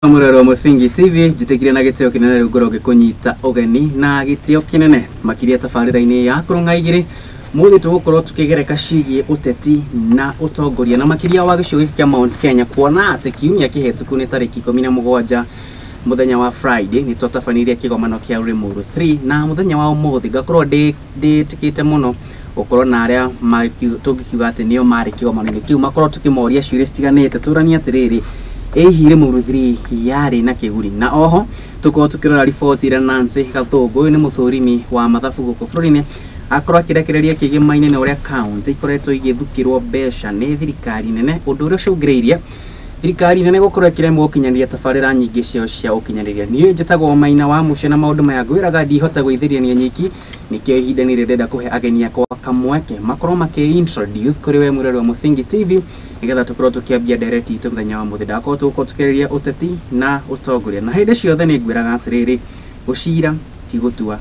Mũrero Mũthingi TV njĩtĩkire na gĩtĩo kĩnene rĩu ngorwo ngĩkũnyita ũgeni na gĩtĩo kĩnene makĩria tabarĩra-inĩ ya kũrũng'a igĩrĩ. Mũthĩ tũgũkorwo tũkĩgereka ciĩgiĩ ũteti na ũtongoria na makĩria wa gĩcigo gĩkĩ kĩa Mount Kenya, kuona atĩ kiumia kĩhetũku nĩ tarĩki 17 mũthenya wa Friday nĩ twatabanĩirie kĩgomano kĩa Limuru 3, na mũthenya wa ũmũthĩ ngakorwo ndĩtĩkĩte mũno gũkorwo na arĩa tũngĩkiuga atĩ nĩo marĩ kĩgomano-inĩ kĩu, makorwo tũkĩmoria ciũria citiganĩte, tũranie atĩrĩrĩ, ĩ hihi Limuru 3 yarĩ na kĩguni? Na oho tũkorwo tũkĩrora riboti ĩrĩa Nancy Gathũngũ, ũyũ nĩ mũthũrimi wa mathabu gũkũ bũrũri-inĩ, akorwo akĩrekereria kĩgema-inĩ na ũrĩa kaunti ikoretwo igĩthukĩrwo mbeca nĩ thirikari nene, ũndũ ũrĩa ũcũngĩrĩirie thirikari nene gũkorwo ĩkĩremwo gũkinyanĩria tabarĩra nyingĩ ciao cia ũkinyanĩria. Niĩ njĩtagwo Maina wa Mũciĩ na maũndũ maya ngwĩraga ndihota gwĩthĩria nyiki, nĩkĩo ihinda nĩ ndĩrenda kũhe ageni akwa kamweke makorwo makĩ introduce kũrĩ we mwĩrori wa Mũthingi TV, nĩgetha tũkorwo tũkĩambia ndereti itũ mũthenya wa mũthĩ. Ndakorwo tũgũkorwo tũkĩarĩria ũteti na ũtongoria, na hĩndĩ ciothe nĩ ngwĩraga atĩrĩrĩ, gũcira ti gũtua,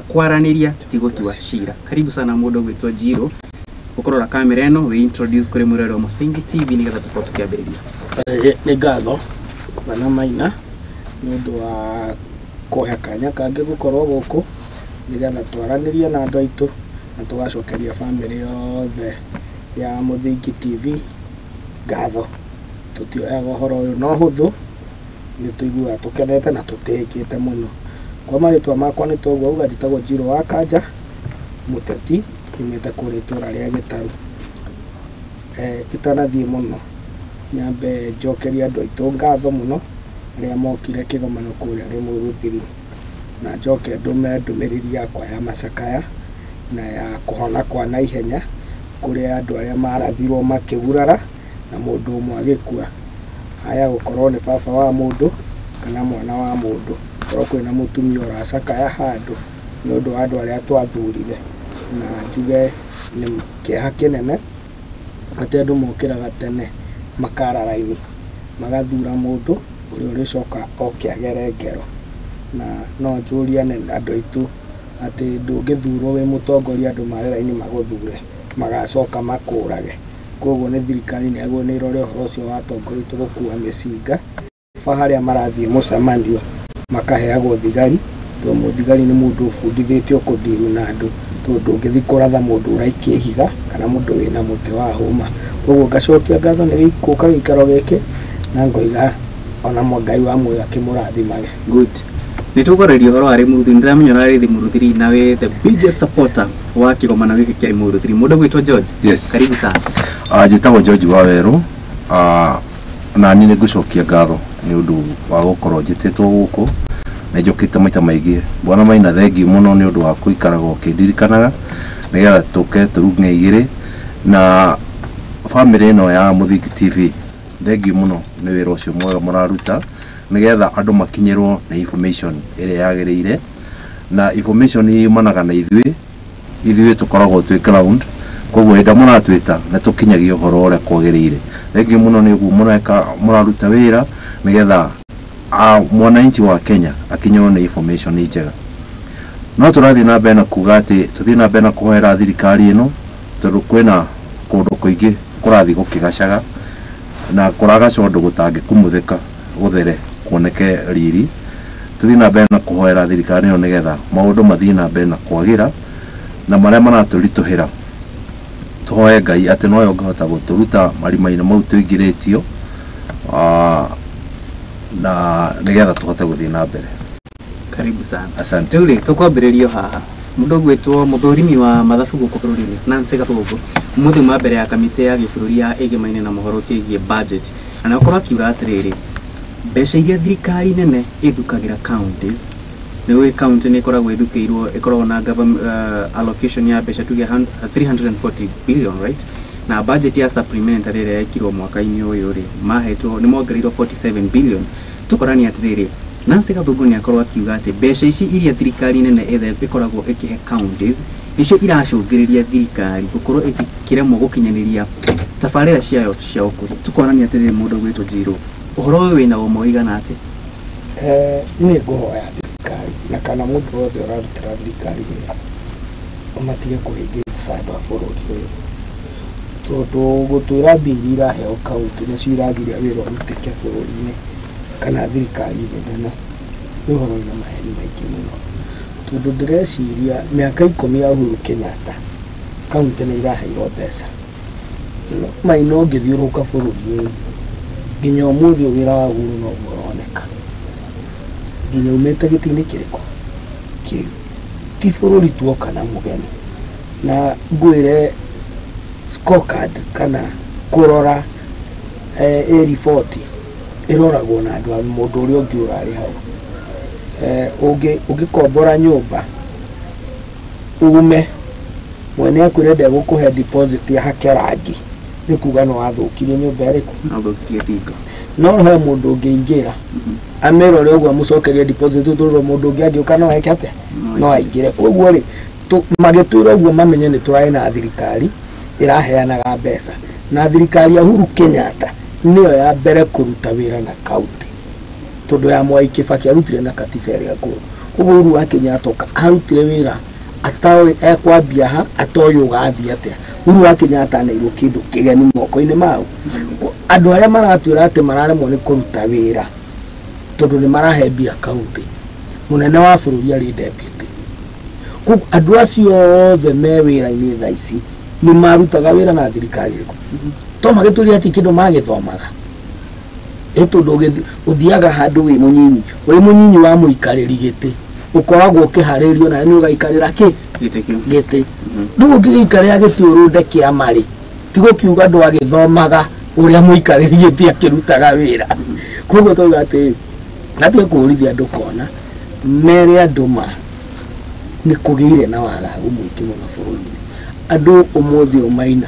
kwaranĩria ti gũtua cira. Karibu sana mũndũ ũgwĩtwo Njirũ, ũkũrora kamera ĩno wĩ introduce kũrĩ mwĩrori wa Mũthingi TV nĩgetha tũkorwo tũkĩambĩrĩria. Nĩ ngatho bana Maina nĩ ũndũ wa kũhe kanya kangĩ gũkorwo gũkũ nĩgetha twaranĩrie na andũ aitũ na tũgacokeria bamĩrĩ yothe ya Mũthingi TV ngatho. Tũtioyaga ũhoro ũyũ na ũhũthũ, nĩ tũiguaga tũkenete na tũtĩĩkĩte mũno. Kwa marĩtwa makwa nĩ toguo auga, njĩtagwo Njirũ wa Kanja, mũteti nyumĩte kũrĩa itũra rĩa Gĩtarũ. Itanathiĩ mũno nyambe njokerie andũ aitũ ngatho mũno arĩa mokire kĩgomano kũrĩa Limuru 3, na njoke ndũme ndũmĩrĩri yakwa ya macakaya na ya kũhona kwa naihenya kũrĩ andũ arĩa marathirwo makĩgurara na mũndũ ũmwe agĩkua. Haya gũkorwo nĩ baba wa mũndũ kana mwana wa mũndũ, korwo kwĩna mũtumia ũracakaya handũ nĩ ũndũ wa andũ arĩa twathurire, na njuge nĩ kĩeha kĩnene atĩ andũ mokĩraga tene makara raini magathura mũndũ ũrĩa ũrĩcoka oke agere ngero. Na no njũrie andũ aitũ atĩ ndũngĩthurwo wĩ mũtongoria andũ mare raini magũthure magacoka makũrage. Koguo nĩ thirikari nĩ yagĩrĩirwo nĩ ĩrore ũhoro ũcio wa atongoria aitũ gũkua mĩcinga ba harĩa marathiĩ mũcemanio makaheagwo thigari, tondũ mũthigari nĩ mũndũ ũbundithĩtio kũndiru na andũ, tondũ ndũngĩthiĩ kũratha mũndũ ũraikia ihiga kana mũndũ wĩna mũtĩ wa hũma. Koguo ngacokia ngatho nĩ gũka gĩikaro gĩkĩ na ngoiga ona Ngai wa muoyo akĩmũrathimage. Good. Nĩ tũkwarĩria ũhoro wa Limuru 3, ndĩramenya ũrarĩ Limuru 3 na wĩ the biggest supporter wa kĩgomano gĩkĩ kĩa Limuru 3. Mũndũ ũgwĩtwo George. Yes. Karibu sana. Njĩtagwo George Wawerũ, na niĩ nĩ ngũcokia ngatho nĩ ũndũ wa gũkorwo njĩtĩtwo gũkũ na njũkĩte maita maingĩ. Bwana Maina, thengiũ mũno nĩ ũndũ wa gũikaraga ũkĩndirikanaga nĩgetha tũke tũrunge igĩrĩ na bamĩrĩ ĩno ya Mũthingi TV. Thengiũ mũno nĩ wĩra ũcio mwega mũraruta nĩgetha andũ makinyĩrwo nĩ information ĩrĩa yagĩrĩire, na information yumanaga na ithuĩ, ithuĩ tũkoragwo twĩ ground, koguo hĩndĩ ĩrĩa mũratwĩta nĩ tũkinyagia ũhoro ũrĩa kwagĩrĩire. Thengiũ mũno nĩ ũguo mũreka, mũraruta wĩra nĩgetha mwananchi wa Kenya akinyĩrwo nĩ information njega. No tũrathiĩ na mbere na kuga atĩ tũthiĩ na mbere na kũhoera thirikari ĩno, tondũ kwĩna kũndũ kũingĩ kũrathiĩ gũkĩgacaga na kũragaca ũndũ gũtangĩkumuthĩka gũthere kuoneke riri. Tũthiĩ na mbere na kũhoera thirikari ĩno nĩgetha maũndũ mathiĩ na mbere na kwagĩra, na marĩa maratũritũhĩra tũhoe Ngai atĩ nowe ũngĩhota gũtũruta marima-inĩ mau tũingĩrĩtio, na nĩgetha tũhote gũthiĩ na mbere. Karibu sana. Asante. Rĩu rĩ, tũkwambĩrĩria haha. Mũndũ ũgwĩtwo mũthũrimi wa mathabu gũkũ bũrũri-inĩ, Nancy Gathũngũ, mũthĩ wa mbere ya kamĩtĩ ya gĩbũrũri ya ĩgemaine na mohoro kĩgiĩ budget, na nĩ akorwo akiuga atĩrĩrĩ, mbeca iria thirikari nene ĩthukagĩra counties, nĩ ũĩ county nĩ ĩkoragwo ĩthukĩirwo, ĩkoragwo na allocation ya mbeca tuge 340 billion, right? Na budget ya supplementary ĩrĩa yekirwo mwaka-inĩ ũyũ rĩ, mahetwo nĩ mongereirwo 47 billion. Tũkorania atĩrĩrĩ, Nancy Gathũngũ nĩ akorwo akiuga atĩ mbeca ici iria thirikari nene ĩkoragwo ĩkĩhe counties nĩcio iracũngĩrĩria thirikari gũkorwo ĩkĩremwo gũkinyanĩria tabarĩra ciayo cia ũkũria. Tũkonania atĩrĩrĩ, mũndũ ũgwĩtwo Njirũ, ũhoro ũyũ wĩna ũma ũigana atĩa? Niĩ ngũhoya thirikari na kana mũndũ wothe ũrarutĩra thirikari wĩra matige kũhĩngĩca andũ a bũrũri ũyũ, tondũ gũtwĩra mbia iria iraheo kaunti nĩcio iragiria wĩra ũrutĩke bũrũri-inĩ. Kana thirikari nene nĩ ũhoro wĩna maheni maingĩ mũno, tondũ ndĩreciria mĩaka 10 ya Uhuru Kenyatta kaunti nĩ iraheirwo mbeca. No Maina, ũngĩthiũrũrũka bũrũri ũyũ nginya ũmũthĩ ũyũ, wĩra wa Uhuru noguo ũroneka nginya umĩte gĩtĩ-inĩ kĩrĩkũ kĩu. Ti bũrũri tuoka na mũgeni, na ngwĩre scorecard kana kũrora ĩ riboti ĩroragwo na andũ a mũndũ ũrĩa ũngĩ ũrarĩ hau. Ũngĩkombora nyũmba ume mwene akwĩre ndegũkũhe deposit ya hake rangi, nĩ kuga no wathũkirie nyũmba ĩrĩkũ? Athũkirie thingo. No he mũndũ ũngĩingĩra amĩrore ũguo, amũcokerie deposit, tondũ mũndũ ũngĩ angĩũka no eke atĩa? No aingĩre. Koguo rĩ, magĩtwĩra ũguo mamenye nĩ tũrarĩ na thirikari ĩraheanaga mbeca, na thirikari ya Uhuru Kenyatta nĩyo ya mbere kũruta wĩra na kaunti, tondũ ya Mwai Kibaki arutire na katiba ĩrĩa ngũrũ. Koguo Uhuru wa Kenyatta oka arutire wĩra atoĩ ekwambia ha, atoĩ ũgathiĩ atĩa. Uhuru wa Kenyatta aneirwo kĩndũ kĩgeni moko-inĩ mau. Andũ arĩa maratwĩra atĩ mararemwo nĩ kũruta wĩra tondũ nĩ marahe mbia kaunti, mũnene wa bũrũri arĩ deputy. Koguo andũ acio othe me wĩra-inĩ thaa ici nĩ marutaga wĩra na thirikari ĩrĩkũ? To magĩtwĩrire atĩ kĩndũ magĩthomaga ĩ, tondũ ũthiaga handũ wĩ mũnyinyi, wĩ mũnyinyi wa mũikarĩri gĩtĩ, ũkoragwo ũkĩharĩrio nawe nĩ ũgaikarĩra kĩ? Gĩtĩ kĩu. Gĩtĩ. Rĩu ũngĩgĩikarĩra gĩtĩ ũrũnde kĩama rĩ, ti gũkiuga ndwagĩthomaga ũrĩa mũikarĩri gĩtĩ akĩrutaga wĩra. Koguo twauga atĩ gatige kũhũrithia andũ kona, mere andũ ma nĩ kũgĩire na wagagu mũingĩ mũno bũrũri-inĩ. Andũ ũmũthĩ ũyũ Maina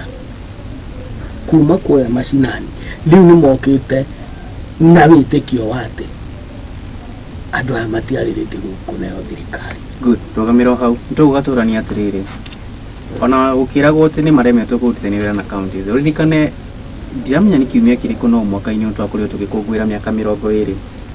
kuma kũrĩa macinani rĩu nĩ mokĩte na wĩtĩkio wa atĩ andũ aya matiarĩ rĩndĩ gũkũneo thirikari. Good, rũgamĩra o hau. Tũgũgatũrania atĩrĩrĩ, ona gũkĩragwo atĩ nĩ maremetwo kũrutithania wĩra na counties, ũririkane ndiramenya nĩ kiumia kĩrĩkũ, no mwaka-inĩ ũyũ twakorirwo tũgĩkũngũĩra mĩaka 20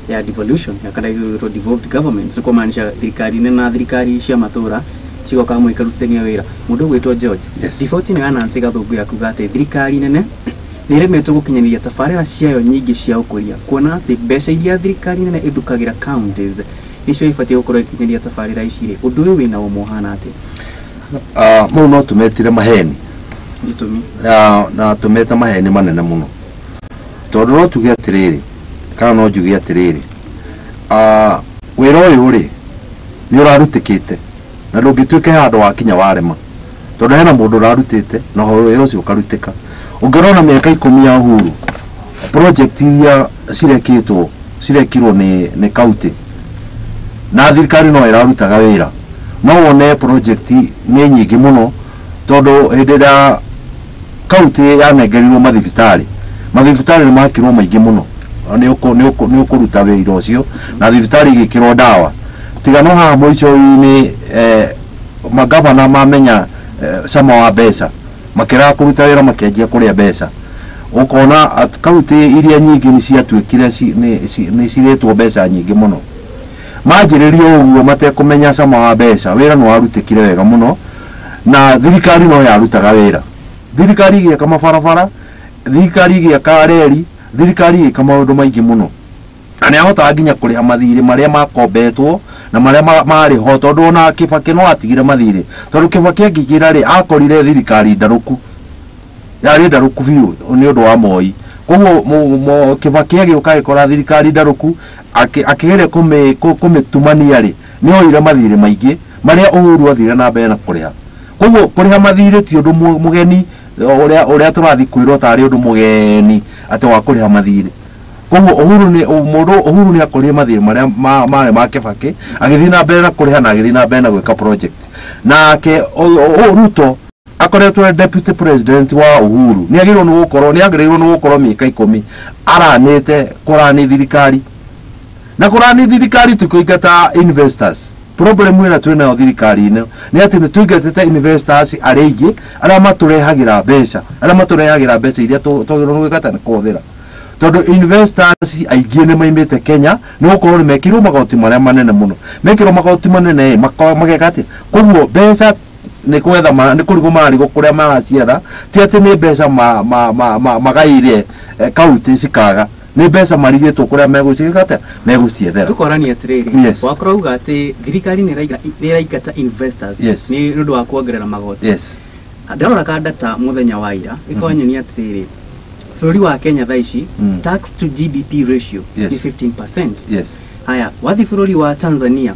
ya devolution ya kana ĩgwĩtwo devolved government, nĩ kũmaanisha thirikari nene na thirikari cia matũra cigoka hamwe ikarutithania wĩra. Mũndũ ũgwĩtwo George, Yes. riboti ĩno ya Nancy Gathũngũ yakuga atĩ thirikari nene nĩ ĩremetwo gũkinyanĩria tabarĩra ciayo nyingĩ cia ũkũria, kuona atĩ mbeca iria thirikari nene ĩthukagĩra counties nĩcio ibatiĩ gũkorwo ikinyanĩria tabarĩra ici rĩ, ũndũ ũyũ wĩna ũma ũhana atĩa? Mau no tũmetire maheni. Gĩtũmi? Na tũmete maheni manene mũno, tondũ no tuge atĩrĩrĩ, kana no njuge atĩrĩrĩ, wĩra ũyũ rĩ nĩ ũrarutĩkĩte na ndũngĩtuĩka he handũ wakinya warema, tondũ hena mũndũ ũrarutĩte na wĩra ũcio ũkarutĩka. Ũngĩrora mĩaka 10 ya Uhuru, project iria cirekĩtwo cirekirwo nĩ kaunti na thirikari no ĩrarutaga wĩra, no wone project nĩ nyingĩ mũno, tondũ hĩndĩ ĩrĩa kaunti yanengerirwo mathibitarĩ, mathibitarĩ nĩ makirwo maingĩ mũno nĩ ũkũruta wĩra ũcio, na thibitarĩ igĩkĩrwo ndawa. Tiga no haha mũico-inĩ magavana mamenya cama wa mbeca, makĩrega kũruta wĩra, makĩanjia kũrĩa mbeca. Ũkona at kaunti iria nyingĩ nĩ ciatuĩkire nĩ cirĩtwo mbeca nyingĩ mũno. Manjĩrĩria ũguo matekũmenya cama wa mbeca, wĩra nĩ warutĩkire wega mũno na thirikari no yarutaga wĩra. Thirikari ĩgĩaka mabarabara, thirikari ĩgĩaka reri, thirikari ĩgĩka maũndũ maingĩ mũno, na nĩ ahotaga nginya kũrĩha mathirĩ marĩa makombetwo na marĩa marĩ ho, tondũ ona Kibaki no atigire mathirĩ, tondũ Kibaki angĩkĩra rĩ, akorire thirikari ndarũku, yarĩ ndarũku biũ nĩ ũndũ wa Moi. Koguo Kibaki agĩũka agĩkora thirikari ndarũku, akĩgeria kũmĩtumania rĩ, nĩ oire mathirĩ maingĩ marĩa Uhuru athire na mbere na kũrĩha. Koguo kũrĩha mathirĩ ti ũndũ mũgeni ũrĩa tũrathiĩ kwĩrwo tarĩ ũndũ mũgeni atĩ wa kũrĩha mathirĩ. Koguo Uhuru nĩ mũndũ, Uhuru nĩ akorire mathirĩ marĩa marĩ ma Kibaki, agĩthiĩ na mbere na kũrĩha na agĩthiĩ na mbere na gwĩka project. Nake Ruto akoretwo e deputy president wa Uhuru, nĩ agĩrĩirwo nĩ gũkorwo, nĩ agĩrĩirwo nĩ gũkorwo mĩaka 10 aranĩte kũrani thirikari na kũrani thirikari ti kũingata investors. Problem ĩrĩa twĩnayo thirikari-inĩ nĩ atĩ nĩ tũingatĩte investors arĩa aingĩ arĩa matũrehagĩra mbeca, arĩa matũrehagĩra mbeca iria twagĩrĩirwo nĩ gwĩka atĩ nĩ kũhũthĩra, tondũ investors aingĩ nĩ maimĩte Kenya nĩ gũkorwo nĩ mekĩrwo magoti marĩa manene mũno. Mekĩrwo magoti manene mageka atĩa? Koguo mbeca nĩ kwetha nĩ kũrigwo mararigwo kũrĩa maracietha, ti atĩ nĩ mbeca magaire kaunti cikaga. Nĩ mbeca marigĩtwo kũrĩa megũciĩka atĩa, megũciethera. Tũkorania atĩrĩrĩ, Yes. wakorwo uga atĩ thirikari nĩ ĩraingata investors Yes. nĩ ũndũ wa kuongerera magoti. Yes. Ndarora ka data mũthenya wa ira ĩkonyonia atĩrĩrĩ, bũrũri wa Kenya thaa ici tax to GDP ratio Yes. nĩ 15%. Yes. Haya, wathi bũrũri wa Tanzania,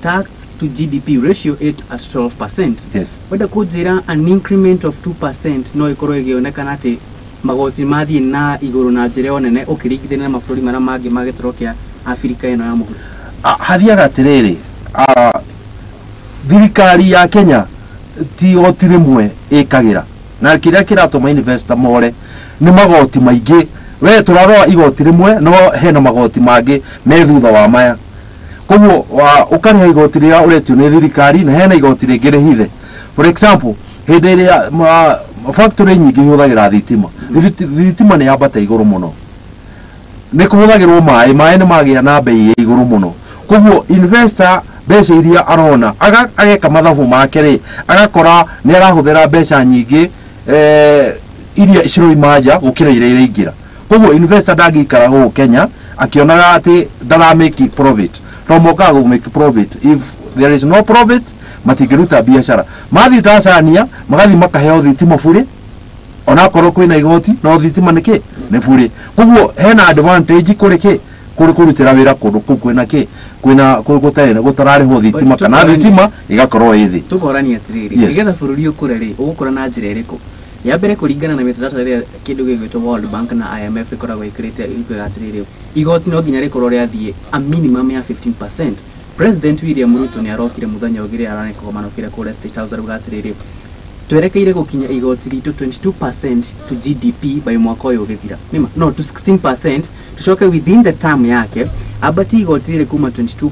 tax to GDP ratio is at 12%. Yes. Wenda kũnjĩra an increment of 2% no ĩkorwo ĩgĩonekana atĩ magoti mathiĩ na igũrũ na njĩra ĩyo nene ũkĩringithania na mabũrũri marĩa mangĩ ma gĩtoro kĩa Afrika ĩno ya mũhuro? Hathiaga atĩrĩrĩ, thirikari ya Kenya ti igoti rĩmwe ĩkagĩra, na kĩrĩa kĩratũma investor more nĩ magoti maingĩ. We tũrarora igoti rĩmwe, no hena magoti mangĩ me thutha wa maya. Koguo ũkarĩha igoti rĩrĩa ũretio nĩ thirikari, na hena igoti rĩngĩ rĩhithe. For example, hĩndĩ ĩrĩa factory nyingĩ ihũthagĩra thitima, thitima nĩ yambata igũrũ mũno, nĩ kũhũthagĩrwo maĩ, maĩ nĩ magĩa na bei ya igũrũ mũno. Koguo investor mbeca iria arona ageka mathabu make rĩ, agakora nĩ arahũthĩra mbeca nyingĩ iria ciroima nja gũkĩra iria iraingĩra. Koguo investor ndangĩikara gũkũ Kenya akĩonaga atĩ ndara make profit. No mokaga gũ make profit. If there is no profit, matingĩruta biacara. Mathiĩ Tanzania magathiĩ makaheo thitima bure, onakorwo kwĩna igoti, no thitima nĩ kĩ? Nĩ bure. Koguo hena advantage kũrĩ kĩ? Kũrĩ kũrutĩra wĩra kũndũ kũu kwĩna kĩ? Kwĩna gũtarĩ gũtararĩhwo thitima, kana thitima ĩgakorwo ĩ thĩ. Tũkorania atĩrĩrĩ, Yes. nĩgetha bũrũri ũkũre rĩ, ũgũkũra na njĩra ĩrĩkũ? Ya mbere, kũringana na mĩtaratara ĩrĩa kĩndũ gĩgwĩtwo World Bank na IMF ĩkoragwo ĩkĩrĩte, ĩkuga atĩrĩrĩ, igoti no nginya rĩkorwo rĩathiĩ a minimum ya 15%. President William Ruto nĩ arokire mũthenya ũngĩ rĩrĩa ararĩ kĩgomano kĩrĩa kũrĩa State House, arauga atĩrĩrĩ, twerekeire gũkinya igoti ritũ 22% to GDP by mwaka ũyũ ũgĩthira. Nĩma no to 16%, tucoke within the term yake ambatie igoti rĩrĩ kuma 22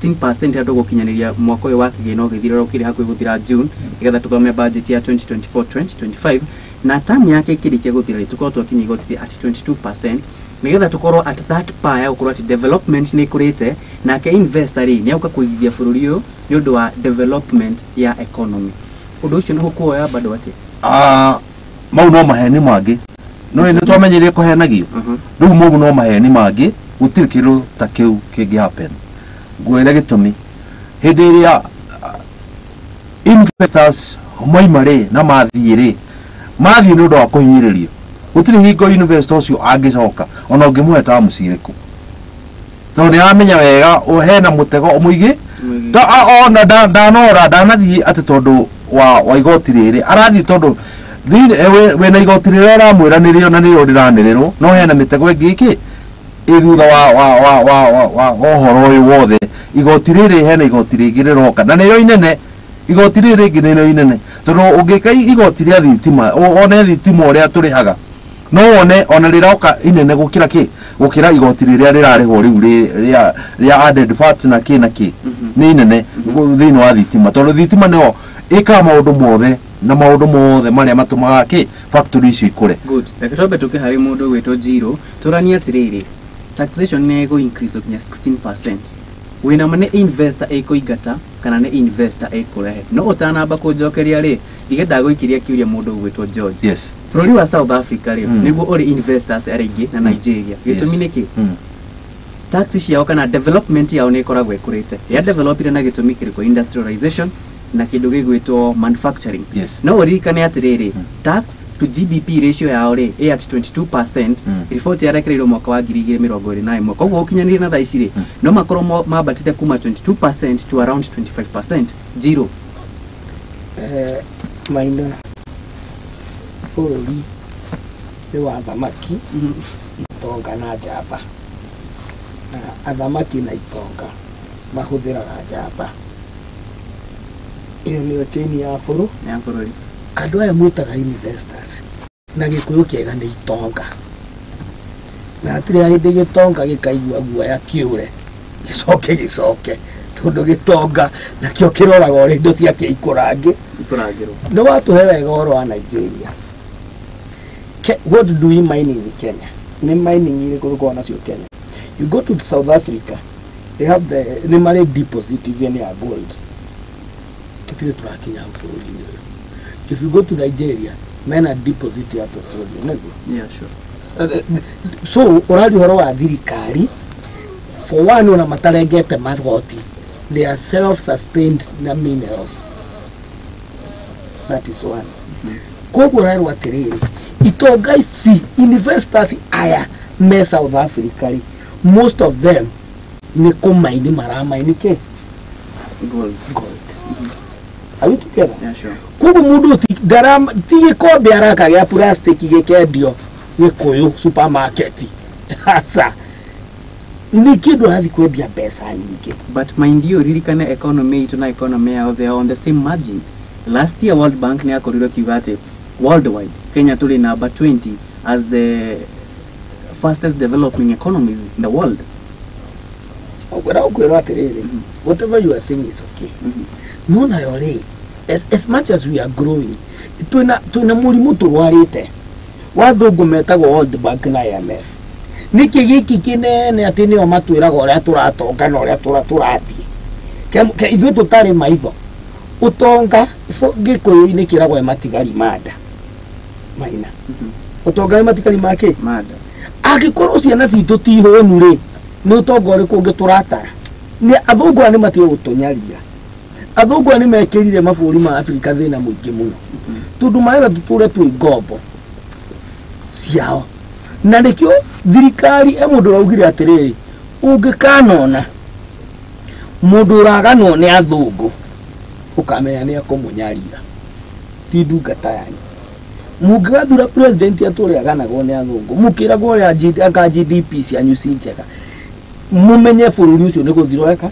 16% ĩrĩa tũgũkinyanĩria mwaka ũyũ wa kĩgĩna ũgĩthira, ũrĩa ũkĩrĩ hakuhĩ gũthira June, nĩgetha tũthome budget ya 2024-2025, na term yake ĩkĩrĩkia gũthira rĩ, tũkorwo twakinya igoti rĩ at 22%, nĩgetha tũkorwo at that par ya gũkorwo atĩ development nĩ ĩkũrĩte, nake investor rĩ nĩ agũka kũigithia bũrũri ũyũ nĩ ũndũ wa development ya economy. Ũndũ ũcio nĩ ũkuoya bado atĩa? Mau no maheni mangĩ, no nĩ twamenyerie kũhenagio. Rĩu mau no maheni mangĩ, gũtirĩ kĩndũ ta kĩu kĩngĩ happen. Ngwĩre gĩtũmi, hĩndĩ ĩrĩa investors moima rĩ na mathiĩ rĩ, mathiĩ nĩ ũndũ wa kũhinyĩrĩrio. Gũtirĩ hingo investor ũcio angĩcoka ona ũngĩmũhe terms irĩkũ, tondũ nĩ aramenya wega hena mũtego mũingĩ. Ona ndanora ndanathiĩ atĩ tondũ wa igoti rĩrĩ, arathiĩ tondũ wĩna igoti rĩrĩa ũramwĩra nĩrĩo na nĩrĩo rĩranĩrĩrwo, no hena mĩtego ĩngĩ ĩkĩ ĩ thutha wa ũhoro ũyũ wothe. Igoti rĩrĩ, hena igoti rĩngĩ rĩroka na nĩrĩo inene. Igoti rĩrĩ rĩngĩ nĩrĩo inene, tondũ ũngĩka igoti rĩa thitima, one thitima ũrĩa tũrĩhaga, no wone ona rĩroka inene gũkĩra kĩ, gũkĩra igoti rĩrĩa rĩrarĩhwo rĩu rĩa added VAT na kĩ na kĩ. Nĩ inene thĩinĩ wa thitima, tondũ thitima nĩyo ĩkaga maũndũ mothe na maũndũ mothe marĩa matũmaga kĩ factory icio ikũre. Good. Reke twambe tũke harĩ mũndũ ũgwĩtwo Njirũ, tũranie atĩrĩrĩ, taxation nĩ ĩgũ increase gũkinya 16%. Wĩna ma nĩ investor ĩkũingata kana nĩ investor ĩkũrehe? No ũtanamba kũnjokeria rĩ, ndigenda gũikĩria kĩũria mũndũ ũgwĩtwo George. Yes. Bũrũri wa South Africa rĩ, nĩguo ũrĩ investors arĩa aingĩ, na Nigeria. Gĩtũmi nĩ kĩ? Tax ciao kana development yao nĩ ĩkoragwo ĩkũrĩte. Ya developire na gĩtũmi kĩrĩkũ? Industrialization na kĩndũ gĩgwĩtwo manufacturing. Yes. No ũririkane atĩrĩrĩ, tax to GDP ratio yao rĩ ĩ at 22%. Riboti yarekereirio mwaka wa 2021, koguo ũkinyanĩrie na thaa ici rĩ, no makorwo mambatĩte kuma 22% to around 25%. Njirũ. Maina, bũrũri nĩ wa athamaki, itonga na njamba, na athamaki na itonga mahũthĩraga njamba. Ĩyo nĩyo chain ya bũrũ ya bũrũri. Andũ aya mwĩtaga investors na Gĩkũyũ kĩega nĩ itonga, na hatirĩ hĩndĩ gĩtonga gĩkaigua guoya kĩũre gĩcoke gĩcoke, tondũ gĩtonga nakĩo kĩroraga ũrĩa indo ciake ikũrangĩ ikũrangĩrwo. Nĩ watũhe wega ũhoro wa Nigeria. What do we mine in Kenya? Nĩ mining irĩkũ tũkoragwo nacio Kenya? You go to South Africa, they have the nĩ marĩ deposit even ya gold. Tũtirĩ tũrakinya hau bũrũri-inĩ ũyũ. If you go to Nigeria, mena deposit ya petroleum, nĩguo? Yeah, sure. So ũraria ũhoro wa thirikari for one ona matarengete magoti, they are self sustained na minerals, that is one. Koguo ũrerwo atĩrĩrĩ, itonga ici, investors aya me South Africa rĩ, most of them nĩ kũmaini maramaini kĩ? Gold. Gold. Are we together? Yeah, sure. Koguo mũndũ ti gĩkombe araka gĩa plastic gĩkendio Gĩkũyũ supermarket, aca, nĩ kĩndũ arathiĩ kwendia mbeca nyingĩ. But mind you, ririkane economy itũ na economy yao, they are on the same margin. Last year World Bank nĩ yakorirwo ĩkiuga atĩ worldwide Kenya tũrĩ number 20 as the fastest developing economies in the world. Ũkwĩra ũkwĩrwo atĩrĩrĩ, whatever you are saying is okay, no nayo rĩ, as much as we are growing, twĩna mũrimũ tũrwarĩte wa thũngũ metagwo World Bank na IMF. Nĩkĩ gĩkĩ kĩnene atĩ nĩo matwĩraga ũrĩa tũratonga na ũrĩa tũrathiĩ? Ithuĩ tũtarĩ maitho ũtonga gĩkũyũ-inĩ kĩragwo ĩ matigari ma nda maina. Ũtonga nĩ matigari ma kĩ? Mada. Angĩkorwo ciana citũ ti hũnu rĩ, nĩ ũtonga ũrĩkũ ũngĩ tũratara? Nĩ athũngũ aya nĩ matige gũtũnyaria. Athũngũ aya nĩ mekĩrire mabũrũri ma Afrika thĩna mũingĩ mũno, tondũ marenda tũtũre twĩ ngombo ciao. Na nĩkĩo thirikari e mũndũ ũraugire atĩrĩrĩ, ũngĩkanona mũndũ ũraganwo nĩ athũngũ, ũkamenya nĩ ekũmũnyarira, ti ndungata yanyu. Mũngĩgathura president atũre aganagwo nĩ athũngũ, mũkĩragwo ũrĩa anga GDP cianyu ci njega, mũmenye bũrũri ũcio nĩ gũthira ũreka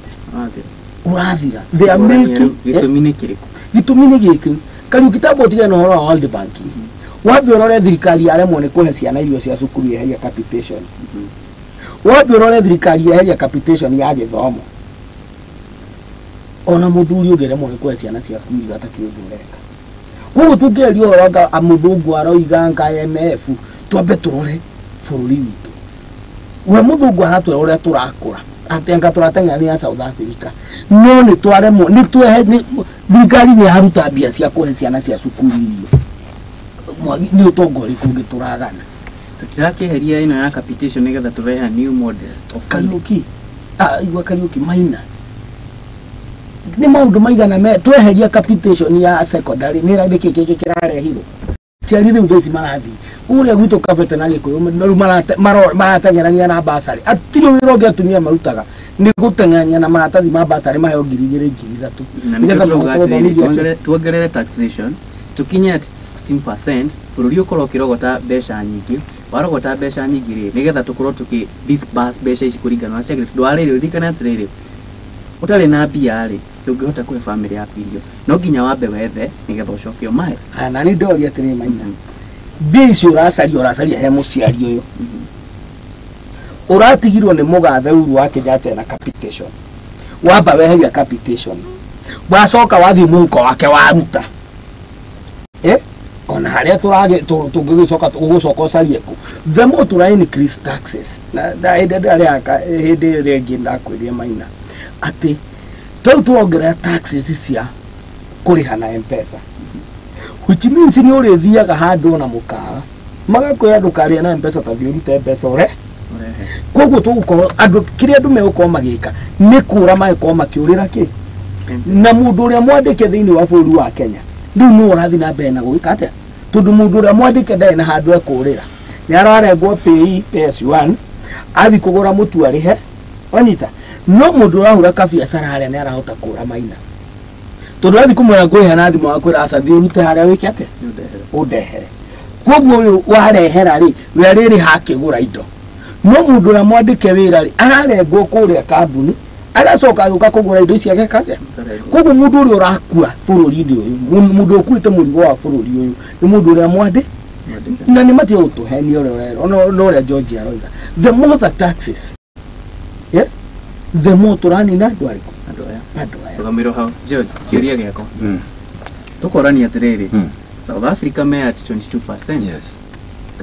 ũrathira. They are milking. Gĩtũmi nĩ kĩrĩkũ? Gĩtũmi nĩ gĩkĩ, Kariuki, tamba ũtigane na ũhoro wa World Bank, wambe ũrore thirikari yaremwo nĩ kũhe ciana irio cia cukuru yeheria capitation. Wambe ũrore thirikari yeheria capitation ya gĩthomo. Ona mũthuri ũngĩremwo nĩ kũhe ciana ciaku irio, atakĩrĩ ũndũ ũreka. Koguo tũngĩaria ũhoro anga mũthũngũ aroiga anga IMF, twambe tũrore bũrũri witũ. We mũthũngũ aratwĩra ũrĩa tũrakũra atĩ anga tũrateng'erania na South Africa, no nĩ twaremwo nĩ twehe thirikari nĩ yaruta mbia cia kũhe ciana cia cukuru irio. Nĩ ũtonga ũrĩkũ ũngĩ tũragana? Tũtirakĩeheria ĩno ya capitation nĩgetha tũrehe a new model of funding. Kariuki, igua Kariuki, maina nĩ maũndũ maigana me tweheria capitation ya secondary, nĩ nĩkĩ kĩngĩ kĩrarehirwo? Aciari rĩu thaa ici marathiĩ kũrĩa gwitũ Kabete na Gĩkũyũ, rĩu marateng'erania na basarĩ. Atirĩ wĩra ũngĩ atumia marutaga, nĩ gũteng'erania na maratathi ma basarĩ, maheo 2000, 3000 Na nĩkĩo nĩgetha tũrauga mahote atĩrĩrĩ, gũthomithia tuongerere taxation tukinye at 16%, bũrũri ũkorwo ũkĩrogota mbeca nyingĩ. Warogota mbeca nyingĩ rĩ, nĩgetha tũkorwo tũkĩ disburse mbeca ici kũringana na ciagĩrĩire. Tondũ wa rĩrĩ, ririkana atĩrĩrĩ, ũtarĩ na mbia rĩ, ndũngĩhota kũhe famĩlĩ yaku irio, no nginya wambe wethe nĩgetha ũcoke ũmahe. Ah, na nĩ ndoria atĩrĩ, maina, mbia icio ũracaria he mũciari ũyũ ũratigirwo nĩ mũgathe Uhuru wa Kenyatta na capitation, wamba weheria capitation, wacoka wathiĩ mũhuko wake waruta, ona harĩa tũngĩgĩcoka ũgũcoka ũcarie kũ? The more tũra increase taxes na hĩndĩ ndarĩ hĩndĩ ĩrĩa ĩngĩ ndakwĩrire maina atĩ tau tuongerera taxes cia kũrĩha na M-Pesa, which means nĩ ũrĩthiaga handũ ona mũkawa magakwĩra ndũkarĩe na M-Pesa, tathiĩ ũrute mbeca ũre. Ũrehe. Koguo tũgũkorwo andũ kĩrĩa andũ megũkorwo magĩka nĩ kũra, magĩkorwo makĩũrĩra kĩ na mũndũ ũrĩa mwandĩke thĩinĩ wa bũrũri wa Kenya rĩu nĩ ũrathiĩ na mbere na gwĩka atĩa? Tondũ mũndũ ũrĩa mwandĩke ndarĩ na handũ ekũrĩra, nĩ ararengwo pay pay as you earn, athiĩ kũgũra mũtu arĩhe, wanyita. No mũndũ ũrahũra kabiacara harĩa nĩ arahota kũra maina, tondũ athiĩ kũmwĩra ngũrĩha na thimũ, akwĩra aca, thiĩ ũrute harĩa wĩke atĩa? Nĩ ũndehere. Ũndehere. Koguo ũyũ warehera rĩ, we arĩrĩha akĩgũra indo. No mũndũ ũrĩa mwandĩke wĩra rĩ, ararengwo kũrĩa kambuni, agacoka agĩũka kũgũra indo ici ageka atĩa? Koguo mũndũ ũrĩa ũrakua bũrũri-inĩ ũyũ, mũndũ ũkuĩte mũrigo wa bũrũri ũyũ nĩ mũndũ ũrĩa mwandĩ. Mwandĩke. Na nĩ matige gũtũhenia ũrĩa ũrerwo no ũrĩa George aroiga, the more the taxes, yeah, the more tũranina andũ arĩkũ? Andũ aya. Andũ aya. Rũgamĩrwo hau George, kĩũria gĩakwa, tũkorania atĩrĩrĩ, South Africa me at 22%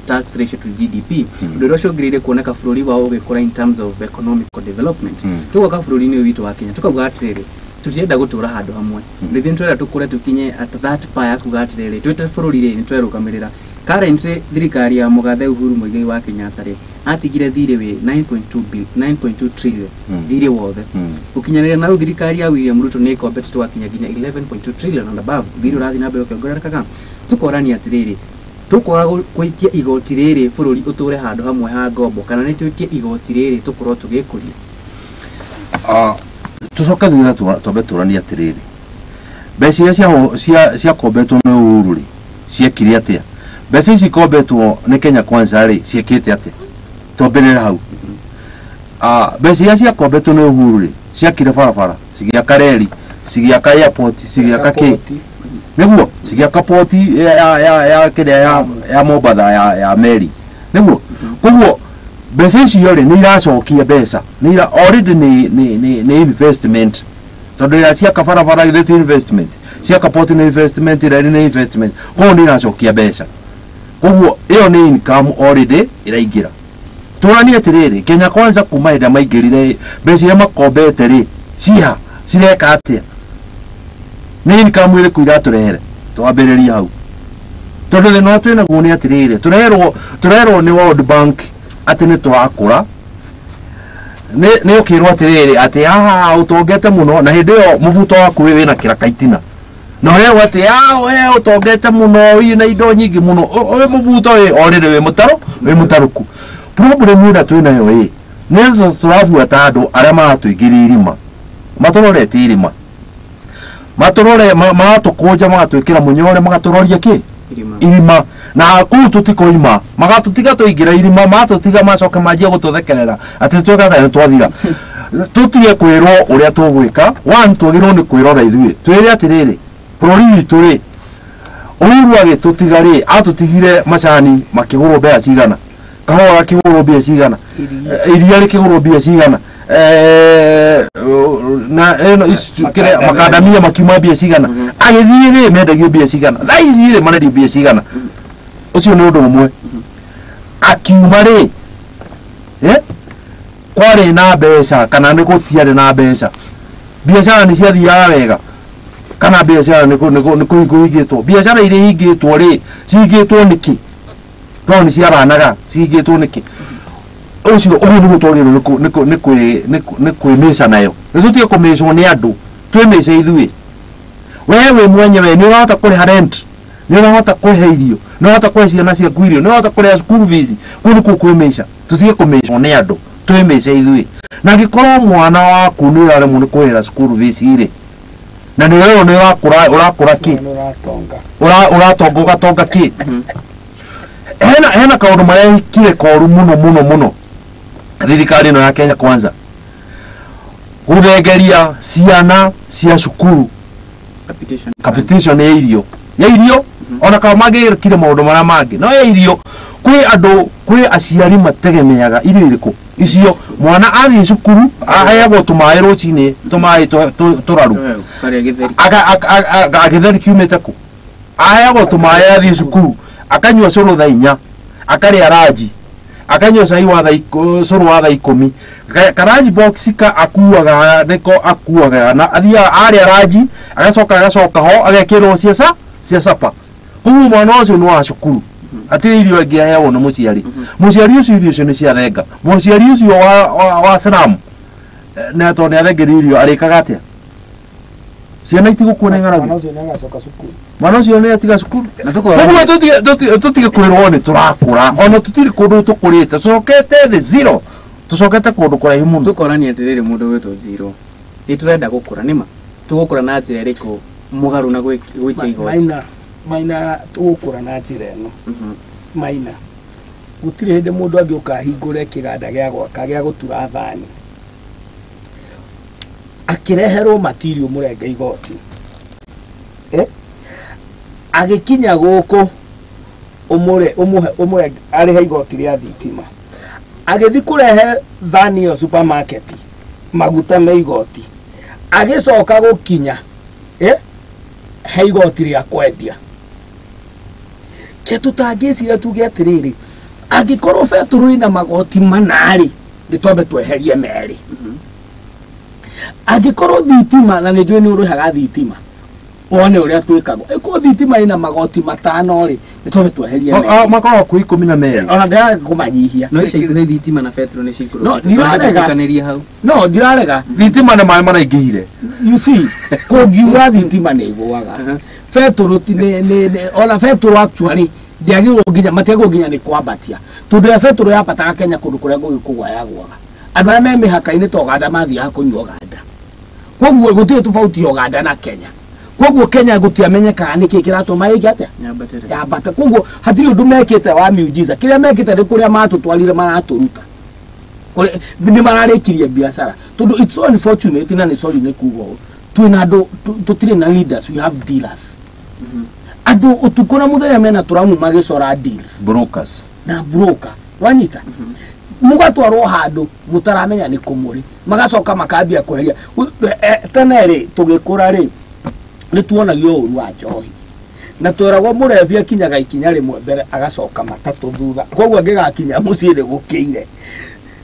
tax ratio to GDP, ũndũ ũrĩa ũcũngĩrĩirie kuoneka bũrũri wao ũgĩkũra in terms of economic development. Tũgoka bũrũri-inĩ ũyũ witũ wa Kenya, tũkauga atĩrĩrĩ, tũtirenda gũtũra handũ hamwe, mm. Nĩ tũrenda tũkũre tũkinye at that par ya kuga atĩrĩrĩ, twĩte bũrũri rĩ, nĩ twerũgamĩrĩra. Currently thirikari ya Mũgathe Uhuru Muigai wa Kenyatta rĩ atigire thirĩ wĩ 9.2 trillion thirĩ wothe. Gũkinyanĩria na rĩu thirikari ya William Ruto nĩ ĩkombete tũgakinya nginya 11.2 trillion and above. Thirĩ ũrathiĩ na mbere ũkĩongererekaga. Tũkorania atĩrĩrĩ, tũkwaga gwĩtia igoti rĩrĩ bũrũri ũtũre handũ hamwe ha ngombo kana nĩ twĩtie igoti rĩrĩ tũkorwo tũgĩkũria? Tucoke thutha twambe tũranie atĩrĩrĩ, mbeca iria ciakombetwo nĩ Uhuru rĩ ciekire atĩa? Mbeca ici ikombetwo nĩ Kenya Kwanza rĩ ciĩkĩte atĩa? Twambĩrĩre hau. Mbeca iria ciakombetwo nĩ Uhuru rĩ ciakire barabara, cigĩaka reri, cigĩaka airport, cigĩaka kĩ nĩguo, cigĩaka poti ya kĩrĩa ya Mombatha ya meri nĩguo. Koguo mbeca icio rĩ nĩ iracokia mbeca, nĩ already nĩ investment, tondũ ĩrĩa ciaka barabara githĩ ti investment, ciaka poti nĩ investment, reri nĩ investment, koguo nĩ iracokia mbeca. Koguo ĩyo nĩ income already ĩraingĩra. Tũranie atĩrĩrĩ, Kenya Kwanza kuma hĩndĩ maingĩrire mbeca iria makombete rĩ ciha cireka atĩa? Nĩ income ĩrĩkũ iratũrehere? Twambĩrĩrie hau, tondũ thĩna ũrĩa twĩnaguo nĩ atĩrĩrĩ, tũrerwo nĩ World Bank atĩ nĩ tũrakũra, nĩ ũkĩrwo atĩrĩrĩ atĩ haha ũtongete mũno, na hĩndĩ ĩyo mũbuto waku wĩna kĩraka itina, na ũrerwo atĩ we ũtongete mũno wĩna indo nyingĩ mũno, wĩ mũbuto wĩ already wĩ mũtaro, wĩ mũtarũku. Problem ĩrĩa twĩnayo ĩ nĩ tũrabuata andũ arĩa maratũingĩria irima, matũrorete irima, matũrore magatũkũnja, magatwĩkĩra mũnyore, magatũroria kĩ irima, na kũu tũtikoima, magatũtiga tũingĩra irima, magatũtiga macoke manjie gũtũthekerera atĩ twekaga nĩ twathira. Tũtige kwĩrwo ũrĩa tũgwĩka. One, twagĩrĩirwo nĩ kwĩrora ithuĩ, twĩre atĩrĩrĩ, bũrũri witũ rĩ, Uhuru agĩtũtiga rĩ, atũtigire macani makĩgũrwo mbeca cigana, kahũa gakĩgũrwo mbia cigana, iria rĩkĩgũrwo mbia cigana, na ĩno makandamia makiuma mbia cigana, agĩthiĩ rĩ mendagio mbia cigana, thaa ici rĩ marendio mbia cigana. Ũcio nĩ ũndũ ũmwe. Akiuma rĩ, kwarĩ na mbeca kana nĩ gũtiarĩ na mbeca? Biacara nĩ ciathiaga wega kana biacara nĩ kũhingĩtwo? Biacara iria ihingĩtwo rĩ cihingĩtwo nĩkĩ? No nĩ ciaranaga, cihingĩtwo nĩkĩ? Ũcio ũguo nĩguo twagĩrĩirwo nĩ kwĩmĩca nayo. Nĩ tũtige kũmĩcwo nĩ andũ, twĩmĩce ithuĩ. We wĩ mwenyewe nĩ ũrahota kũrĩha rent, nĩ ũrahota kũhe irio, nĩ ũrahota kũhe ciana ciaku irio, nĩ ũrahota kũrĩha school fees. Kũu nĩkuo kwĩmĩca. Tũtige kũmĩcwo nĩ andũ, twĩmĩce ithuĩ. Na angĩkorwo mwana waku nĩ ũraremwo nĩ kũrĩhĩra school fees rĩ, na nĩ ũrerwo nĩ ũrakũra kĩ, ũratonga ũgatonga kĩ? Hena kaũndũ marekire koru mũno mũno mũno thirikari ĩno ya Kenya Kwanza, gũthengeria ciana cia cukuru capitation ya irio, ya irio, ona kana mangĩkire maũndũ marĩa mangĩ, no ya irio. Kwĩ andũ, kwĩ aciari mategemeaga irio irĩkũ icio. Mwana athiĩ cukuru aheagwo tũmaĩ rũcinĩ, tũmaĩ tũraru, gĩtheri kiumĩte kũ? Aheagwo tũmaĩ athiĩ cukuru, akanyua cũrũ thaa inya, akarĩa ranji, akanyua cai wa cũrũ wa thaa ikũmi, karanji box ka akuaga nĩko akuaga, na athiaga arĩa ranji agacoka agacoka ho agekĩrwo cia capa. Koguo mwana ũcio nĩ wa cukuru, hatirĩ irio ĩngĩ aheagwo nĩ mũciari. Mũciari ũcio irio icio nĩ ciathenga. Mũciari ũcio wa slum nĩ tondũ nĩ athengerio irio arĩkaga atĩa? Ciana itigũkua nĩ ng'aragu. Mwana ũcio nĩ atiga cukuru. Koguo tũtige kwĩrwo nĩ tũrakũra, ona tũtirĩ kũndũ tũkũrĩte, tũcokete thĩ zero, tũcokete kũndũ kũraihu mũno. Tũkorania atĩrĩrĩ, mũndũ wĩtwo Njirũ, nĩ tũrenda gũkũra nĩma, tũgũkũra na njĩra ĩrĩkũ mũgarũ na gwĩtia igoti? Maina tũgũkũra na njĩra ĩno. Maina gũtirĩ hĩndĩ mũndũ angĩũka ahingũre kĩganda gĩa gwaka gĩa gũtura thani akĩreherwo matirio mũrenge igoti, agĩkinya gũkũ ũmũre arĩhe igoti rĩa thitima, agĩthiĩ kũrehe thani ĩyo supermarket maguta me igoti, agĩcoka gũkinya he igoti rĩa kwendia. Ke tũtangĩciria tuge atĩrĩrĩ, angĩkorwo betũrũ ĩna magoti mana-rĩ, nĩ twambe tweherie merĩ. Angĩkorwo thitima, na nĩ njũĩ nĩ ũrĩhaga thitima, wone ũrĩa twĩkagwo. Ĩkorwo thitima ĩna magoti matano-rĩ, Nĩ twambe tweherie merĩ. Makoragwo kwĩ 12. Ona ndĩrarega kũmanyihia. No ica ikuhĩ thitima na betũrũ nĩ cikũrũkĩte. No, ndirarega. Twĩtĩkanĩrie hau. No ndirarega. Thitima na maĩ maraingĩhire. You see, kũngiuga thitima nĩ ĩgũaga. Betũrũ ti nĩ ona betũrũ actually ndĩagĩrĩirwo nginya matiagĩrĩirwo nginya nĩ kwambatia. Tondũ ya betũrũ yambataga Kenya kũndũ kũrĩa ngũgĩ kũgwa yagũaga. Andũ arĩa me mĩhaka-inĩ ta Ũganda mathiaga kũnyua Ũganda. Koguo gũtirĩ tofauti ya Ũganda na Kenya. Koguo Kenya gũtiamenyekaga nĩkĩ kĩratũma ĩke atĩa? Yambatĩre. Yambata. Koguo hatirĩ ũndũ mekĩte wa miujiza. Kĩrĩa mekĩte nĩ kũrĩa matũtwarire maratũruta. Nĩ mararĩkirie biacara. Tondũ it's so unfortunate na nĩ sorry nĩ kuga ũũ. Twĩna andũ tũtirĩ na leaders, we have dealers. Andũ ũtukũ na mũthenya mena tũramu magĩcora deals. Brokers. Na broker. Wanyita? Mũgatwarwo handũ mũtaramenya nĩ kũmũrĩ. Magacoka makambia kweheria. Tene rĩ tũgĩkũra rĩ nĩ tuonagio ũru wa njohi. Na tweragwo mũrebi akinyaga ikinya rĩmwe mbere agacoka matatũ thutha. Koguo angĩgakinya mũciĩ nĩ gũkĩire.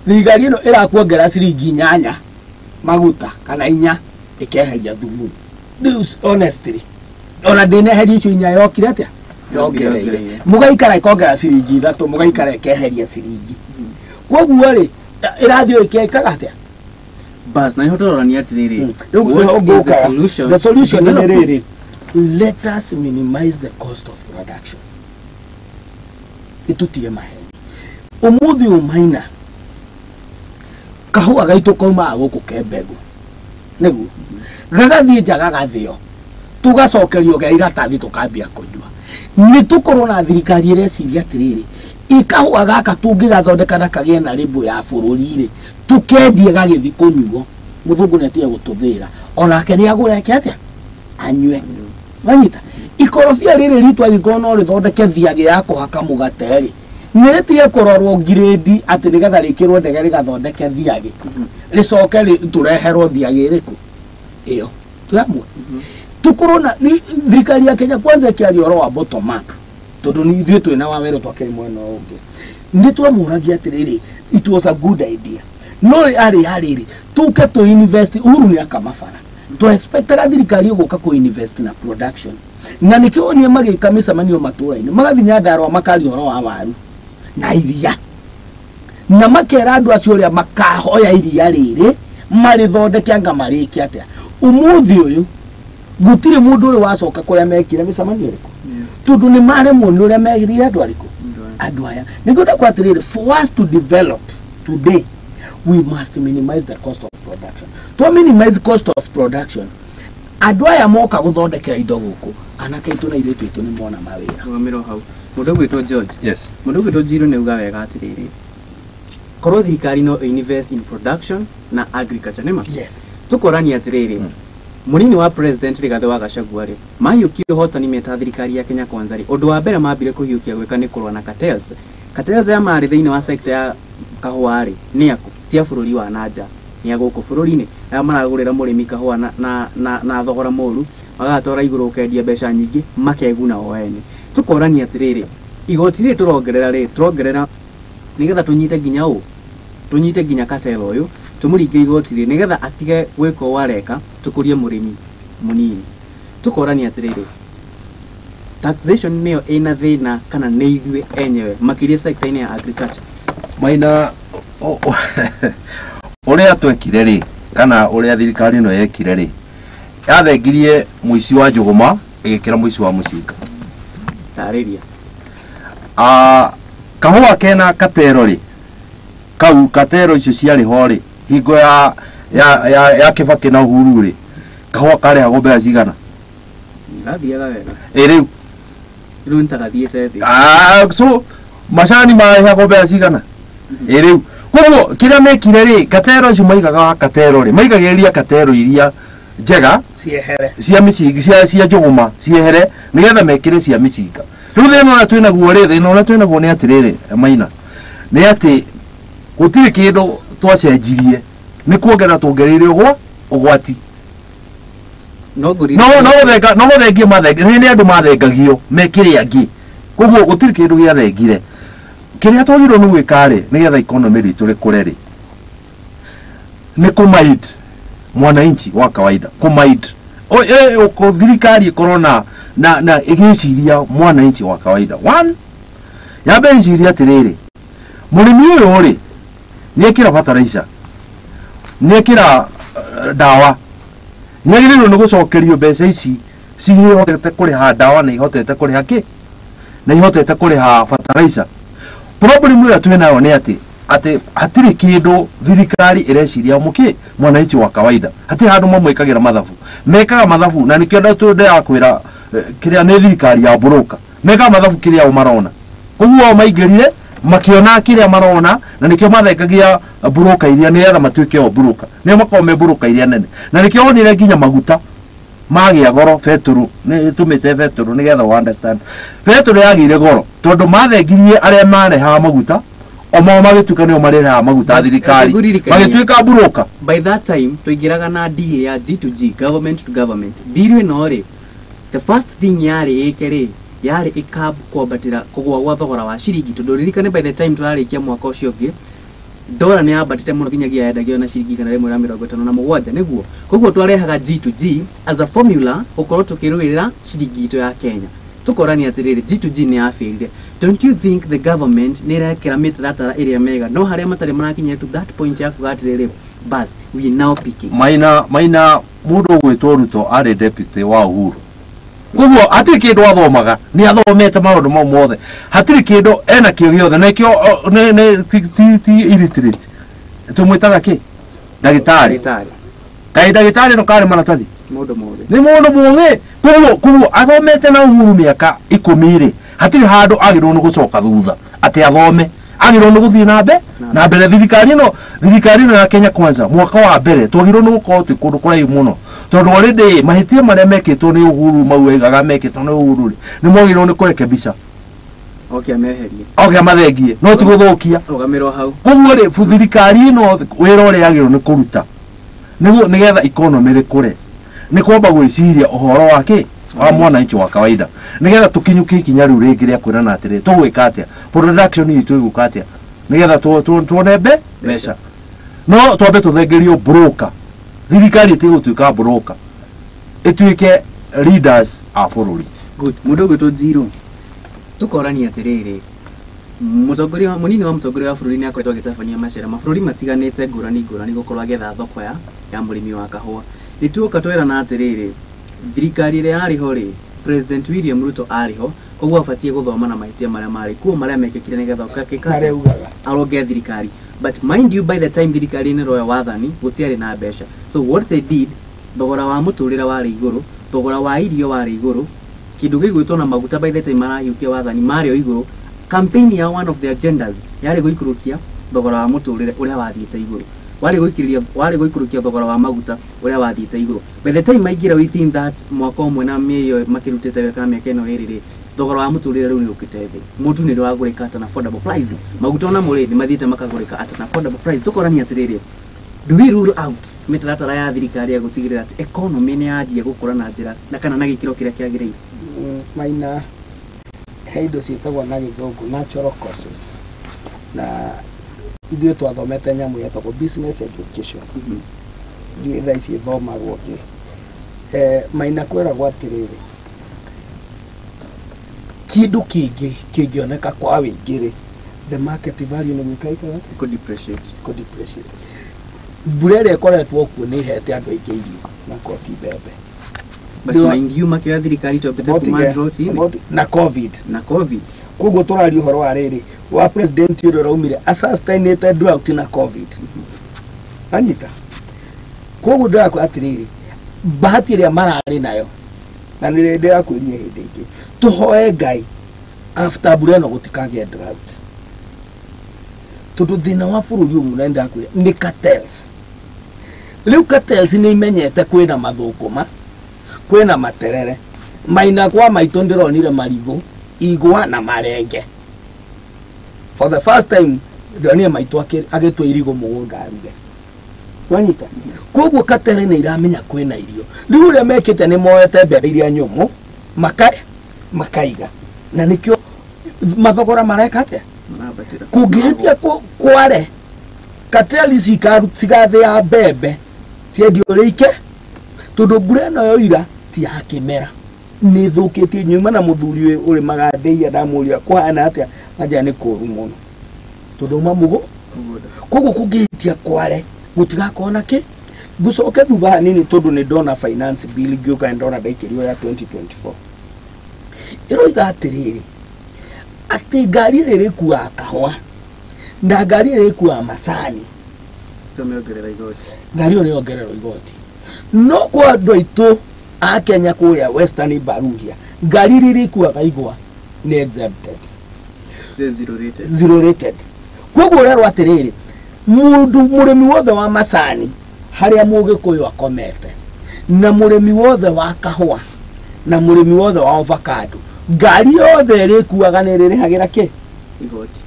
Thigari ĩno ĩrakuongera ciringi 8 maguta kana 4 ĩkeheria thumu. Rĩu honestly ona ndĩneheria icio 4 yokire atĩa? Yongereire. Mũgaikara ĩkongera ciringi 3 mũgaikara ĩkeheria ciringi. Koguo rĩ ĩrathiĩ ĩkekaga atĩa? Bas, na nĩho tũrorania atĩrĩrĩ. Rĩu What is the solution? The solution nĩ rĩrĩ. Let us minimize the cost of production. Itutige maheni. Ũmũthĩ ũmaina kahũa gaitũ kaumaga gũkũ ke mbegũ. Nĩguo. Gagathiĩ nja gagathĩo. Tũgacokerio ge iratathi tũkambia kũnyua. Nĩ tũkorwo na thirikari ĩreciria atĩrĩrĩ, ikahũa gaka tũngĩgathondeka na kagĩe na rĩmbũ ya bũrũri rĩ, tũkendie gagĩthiĩ kũnyuo. Mũthũngũ nĩ atige gũtũthĩra. Onake nĩ agũre eke atĩa? Anyue. Wanyita? Ikorobia rĩrĩ ritũ angĩkorwo no rĩthondeke thiagĩ ya kũhaka mũgate rĩ, nĩ rĩtige kũrorwo ngirĩndi atĩ nĩgetha rĩkĩrwo ndege rĩgathondeke thiagĩ. Rĩcoke tũreherwo thiagĩ ĩrĩkũ? Ĩyo. Twĩ hamwe. Tũkorwo na thirikari ya Kenya kwanza ĩkĩaria ũhoro wa bottom up. Tondũ nĩ ithuĩ twĩna Wawerũ twakĩrĩ mwena ũyũ ũngĩ. Nĩ twamũragia atĩrĩrĩ, it was a good idea. No arĩ harĩrĩ, tũke tũ invest, Uhuru nĩ akamabara. Tũ expectaga thirikari ĩgũka kũ invest na production. Na nĩkĩo onire magĩka mĩcemanio matũra-inĩ, magathiĩ Nyandarũa makaria ũhoro wa waru na iria. Na makera andũ acio ũrĩa makahoya iria rĩrĩ, marĩthondeke anga marĩke atĩa. Ũmũthĩ ũyũ, gũtirĩ mũndũ ũrĩ wacoka kũrĩa mekire mĩcemanio ĩrĩkũ. Tondũ nĩ maremwo nĩ ũrĩa merire andũ arĩkũ? Andũ aya. Nĩkĩo ndakwa atĩrĩrĩ, for us to develop today, we must minimize the cost of production. To minimize cost of production, andũ aya moka gũthondekera indo gũkũ, anake aitũ na airĩtu aitũ nĩ mona mawĩra. Rũgamĩrwo hau. Mũndũ ũgwĩtwo George. Yes. Mũndũ ũgwĩtwo Njirũ nĩ uga wega atĩrĩrĩ, korwo thirikari no invest in production na agriculture nĩma? Yes. Tũkorania atĩrĩrĩ, mũnini wa president Rigathĩ wa Gachagua rĩ, mahiũkie ũhotani meta thirikari ya Kenya Kwanza rĩ, ũndũ wa mbere mambire kũhiũkia gwĩka nĩ kũrũa na cartels. Cartels aya marĩ thĩinĩ wa sector ya kahũa rĩ, nĩ aku, ti a bũrũri wa na nja, nĩ a gũkũ bũrũri-inĩ. Aya maragũrĩra mũrĩmi kahũa na thogora mũru, magatwara igũrũ ũkendia mbeca nyingĩ, makeguna o ene. Tũkorania atĩrĩrĩ, igoti rĩrĩ tũrongerera rĩ, tũrongerera nĩgetha tũnyite nginya ũ, tũnyite nginya cartel ũyũ, tũmũringe igoti rĩ, nĩgetha atige gwĩka ũũ areka, tũkũrie mũrĩmi mũnini. Tũkorania atĩrĩrĩ, taxation nĩyo ĩna thĩna kana nĩ ithuĩ enyewe, makĩria sector-inĩ ya agriculture. Maina, ũrĩa twekire rĩ, kana ũrĩa thirikari ĩno yekire rĩ, yathengirie mũici wa njũgũma ĩgĩkĩra mũici wa mũcinga. Tarĩria. Kahũa kena katero rĩ, kau katero icio ciarĩ ho rĩ, hingo ya Kibaki na Uhuru rĩ, kahũa karĩhagwo mbeca cigana? Gathiaga wega. Ĩ rĩu. Rĩu nĩtagathiĩte thĩ. So macani marĩhagwo mbeca cigana? Ĩ rĩu. Koguo kĩrĩa mekire rĩ, katero icio maigaga katero rĩ, maigagĩrĩria katero iria njega ciehere cia mĩcinga, cia njũgũma ciehere nĩgetha mekĩre cia mĩcinga. Rĩu thĩna ũrĩa twĩnaguo rĩ, thĩna ũrĩa twĩnaguo nĩ atĩrĩrĩ Maina, nĩ atĩ gũtirĩ kĩndũ twacenjirie, nĩ kuongerera tuongereire ũgwati. No ngũrire. No gũthengia mathenge, nĩ andũ mathengagio mekĩre angĩ. Koguo gũtirĩ kĩndũ gĩathengire. Kĩrĩa twagĩrĩirwo nĩ gwĩka rĩ, nĩgetha economy ritũ rĩkũre rĩ, nĩ kũmaid mwananchi wa kawaida, kũmaid thirikari ĩkorwo na ĩgĩciria mwananchi wa kawaida. One, yambe ĩcirie atĩrĩrĩ, mũrĩmi ũyũ rĩ nĩekĩra fertilizer, nĩekĩra ndawa, nĩagĩrĩirwo nĩ gũcokerio mbeca ici cihotete kũrĩha ndawa na ihotete kũrĩha kĩ na ihotete kũrĩha fertilizer. Problem ĩrĩa twĩ nayo nĩ atĩ hatirĩ kĩndũ thirikari ĩreciria mũkĩ mwananchi wa kawaida. Hatirĩ handũ mamwĩkagĩra mathabu, mekaga mathabu na nĩkĩo ndĩrakwĩra kĩrĩa nĩ thirikari ya broker, mekaga mathabu kĩrĩa o marona. Koguo o maingĩrire makiona kĩrĩa marona na nĩkĩo mathengagia broker iria nĩgetha matuĩke o broker, nĩo makoragwo me broker iria nene, na nĩkĩo wonire nginya maguta magĩa goro betũrũ nĩ ĩtũmĩte betũrũ nĩgetha wa understand betũrũ yagĩire goro tondũ mathengirie arĩa marehaga maguta o mao magĩtuĩka nĩo marĩrehaga maguta thirikari magĩtuĩka broker. By that time tũingĩraga na deal ya G to G, government to government. Deal ĩno rĩ, the first thing yarĩ ĩke rĩ yarĩ ĩkab kwambatĩra kũgũa gwa thogora wa ciringi, tondũ ririkane by the time tũrarĩkia mwaka ũcio ũngĩ dola nĩ yambatĩte mũno nginyagia yendagio na ciringi 157 nĩguo. Koguo twarehaga G to G as a formula gũkorwo tũkĩrũĩrĩra ciringi itũ ya Kenya. Tũkorania atĩrĩrĩ, G to G nĩ yabĩrire. Don't you think the government nĩ ĩrekĩra mĩtaratara ĩrĩa mega no harĩa matarĩ marakinyĩra to that point ya kuga atĩrĩrĩ, bas we now picking. Maina mũndũ ũgwĩtwo Ruto arĩ deputy wa Uhuru, koguo hatirĩ kĩndũ athomaga, nĩ athomete maũndũ mau mothe, hatirĩ kĩndũ ena kĩo gĩothe, na kĩo ti illiterate. Tũmwĩtaga kĩ? Ndagĩtarĩ. Kaĩ ndagĩtarĩ no karĩ maratathi? Mũndũ mũũgĩ. Nĩ mũndũ mũũgĩ. Koguo athomete na Uhuru mĩaka 10 rĩ, hatirĩ handũ agĩrĩirwo nĩ gũcoka thutha atĩ athome, agĩrĩirwo nĩ gũthiĩ na mbere. Thirikari ĩno ya Kenya Kwanza mwaka wa mbere twagĩrĩirwo nĩ gũkorwo twĩ kũndũ kũraihu mũno, tondũ already mahĩtia marĩa mekĩtwo nĩ Uhuru mau aigaga mekĩtwo nĩ Uhuru rĩ nĩ mwagĩrĩirwo nĩ kũrekebisha, oke ameherie, oke amathengie, no ti gũthũkia rũgamĩrwo hau. Koguo rĩ thirikari ĩno wĩra ũrĩa yagĩrĩirwo nĩ kũruta nĩguo nĩgetha economy rĩkũre nĩ kwamba gwĩciria ũhoro wa kĩ wa mwananchi wa kawaida, nĩgetha tũkinyũkie ikinya rĩu rĩngĩ rĩa kwĩrana atĩrĩ tũgwĩka atĩa, production itũ ĩgũka atĩa nĩgetha tuone mbeca. No twambe tũthengerio broker, thirikari ĩtigũtuĩka broker, ĩtuĩke leaders a bũrũri. Good. Mũndũ ũgwĩtwo Njirũ, tũkorania atĩrĩrĩ, mũtongoria mũnini wa mũtongoria wa bũrũri nĩ akoretwo agĩtabania macera mabũrũri matiganĩte ngũrani ngũrani gũkorwo agĩetha thoko ya mũrĩmi wa kahũa. Nĩ tuoka twerana atĩrĩrĩ, thirikari ĩrĩa yarĩ ho rĩ, President William Ruto arĩ ho, koguo abatiĩ gũthoma na mahĩtia marĩa marĩ kuo marĩa mekĩkire nĩgetha Marĩa aronge thirikari. But mind you, by the time thirikari nĩ ĩroya wathani gũtiarĩ na mbeca. So what they did, thogora wa mũtũrĩre warĩ igũrũ, thogora wa irio warĩ igũrũ, kĩndũ gĩgwĩtwo na maguta by the time marahiũkia wathani marĩ o igũrũ. Campaign ya one of the agendas yarĩ gũikũrũkia thogora wa mũtũrĩre ũrĩa wathiĩte igũrũ, warĩ gũikũrũkia thogora wa maguta ũrĩa wathiĩte igũrũ. By the time maingĩra within that mwaka ũmwe na mĩeri ĩyo makĩrutĩte wĩra kana mĩaka ĩno ĩrĩ rĩ, thogora wa mũtũrĩre rĩu nĩ ũkĩte thĩ, mũtu nĩ ũragũrĩka at an affordable price, maguta onamo rĩ nĩ mathiĩte makagũrĩka at an affordable price. Tũkorania atĩrĩrĩ, do we rule out mĩtaratara ya thirikari ya gũtigĩrĩra atĩ economy nĩ yanjia gũkũra na njĩra na kana na gĩkĩro kĩrĩa kĩagĩrĩire? Maina, he indo ciĩtagwo na gĩthũngũ natural causes, na ithuĩ twathomete nyamũ yetagwo business education, ndiũĩ thaa ici ĩthomagwo kĩ. Maina kwĩragwo atĩrĩrĩ, kĩndũ kĩngĩ kĩngĩoneka kwa wĩingĩ rĩ, the market value nĩ gwĩka ĩkaga atĩa? Kũ depreciate. Kũ depreciate. Mbura ĩrĩa ĩkoretwo kuo nĩ ĩhete andũ aingĩ irio na koti mbembe. But mind you, makĩoya thirikari twambĩte kuma drought-inĩ na COVID. Na COVID. Koguo tũraria ũhoro wa rĩrĩ wa president ũrĩa ũraumire asustainĩte drought na COVID. Anyita. Koguo ndĩrakwĩra atĩrĩrĩ, bahati ĩrĩa mararĩ nayo na nĩ ndĩrakwĩrire hĩndĩ ĩngĩ, tũhoe Ngai after mbura ĩno gũtikagĩe drought, tondũ thĩna wa bũrũri ũyũ mũnene ndakwĩra nĩ cartels. Rĩu cartels nĩ imenyete kwĩna mathũkũma, kwĩna materere. Maina kwa maitũ ndĩronire marigũ, igwa na marenge. For the first time ndĩronire maitũ agĩtua irigũ mũgũnda aruge. Wanyita? Koguo cartel nĩ iramenya kwĩna irio. Rĩu ũrĩa mekĩte nĩ moete mbembe iria nyũmũ, makaiga. Na nĩkĩo mathogora mareka atĩa? Kũngĩhĩtia kware, cartel ici cigathĩa mbembe ciendio rĩike, tondũ mbura ĩno yoira ti ya kĩmera, Nĩ thũkĩtie nyuma na mũthuri ũyũ ũrĩmaga ndĩia ndamũria kũhana atĩa anja nĩ kũũru mũno tondũ uma mũgũ koguo kũngĩhĩtia kware gũtigakorwo na kĩ. Ngũcoke thutha hanini tondũ nĩ ndona finance bill ngĩũka nĩ ndona ndaikĩrio ya 2024 ĩroiga atĩrĩrĩ atĩ ngari ĩrĩa ĩrĩkuaga kahũa na ngari ĩrĩa ĩrĩkuaga macani Tũmĩongerera igoti. Ngari ĩyo nĩyongererwo igoti. No kwa andũ aitũ a Kenya kũrĩa Western Baruria ngari iria irĩkuaga igwa nĩ exempted. Zero rated. Zero rated. Koguo ũrerwo atĩrĩrĩ mũndũ mũrĩmi wothe wa macani harĩa mũgĩkũyũ akomete na mũrĩmi wothe wa kahũa na mũrĩmi wothe wa avocado ngari yothe ĩrĩkuaga nĩ ĩrĩrĩhagĩra kĩ? Igoti.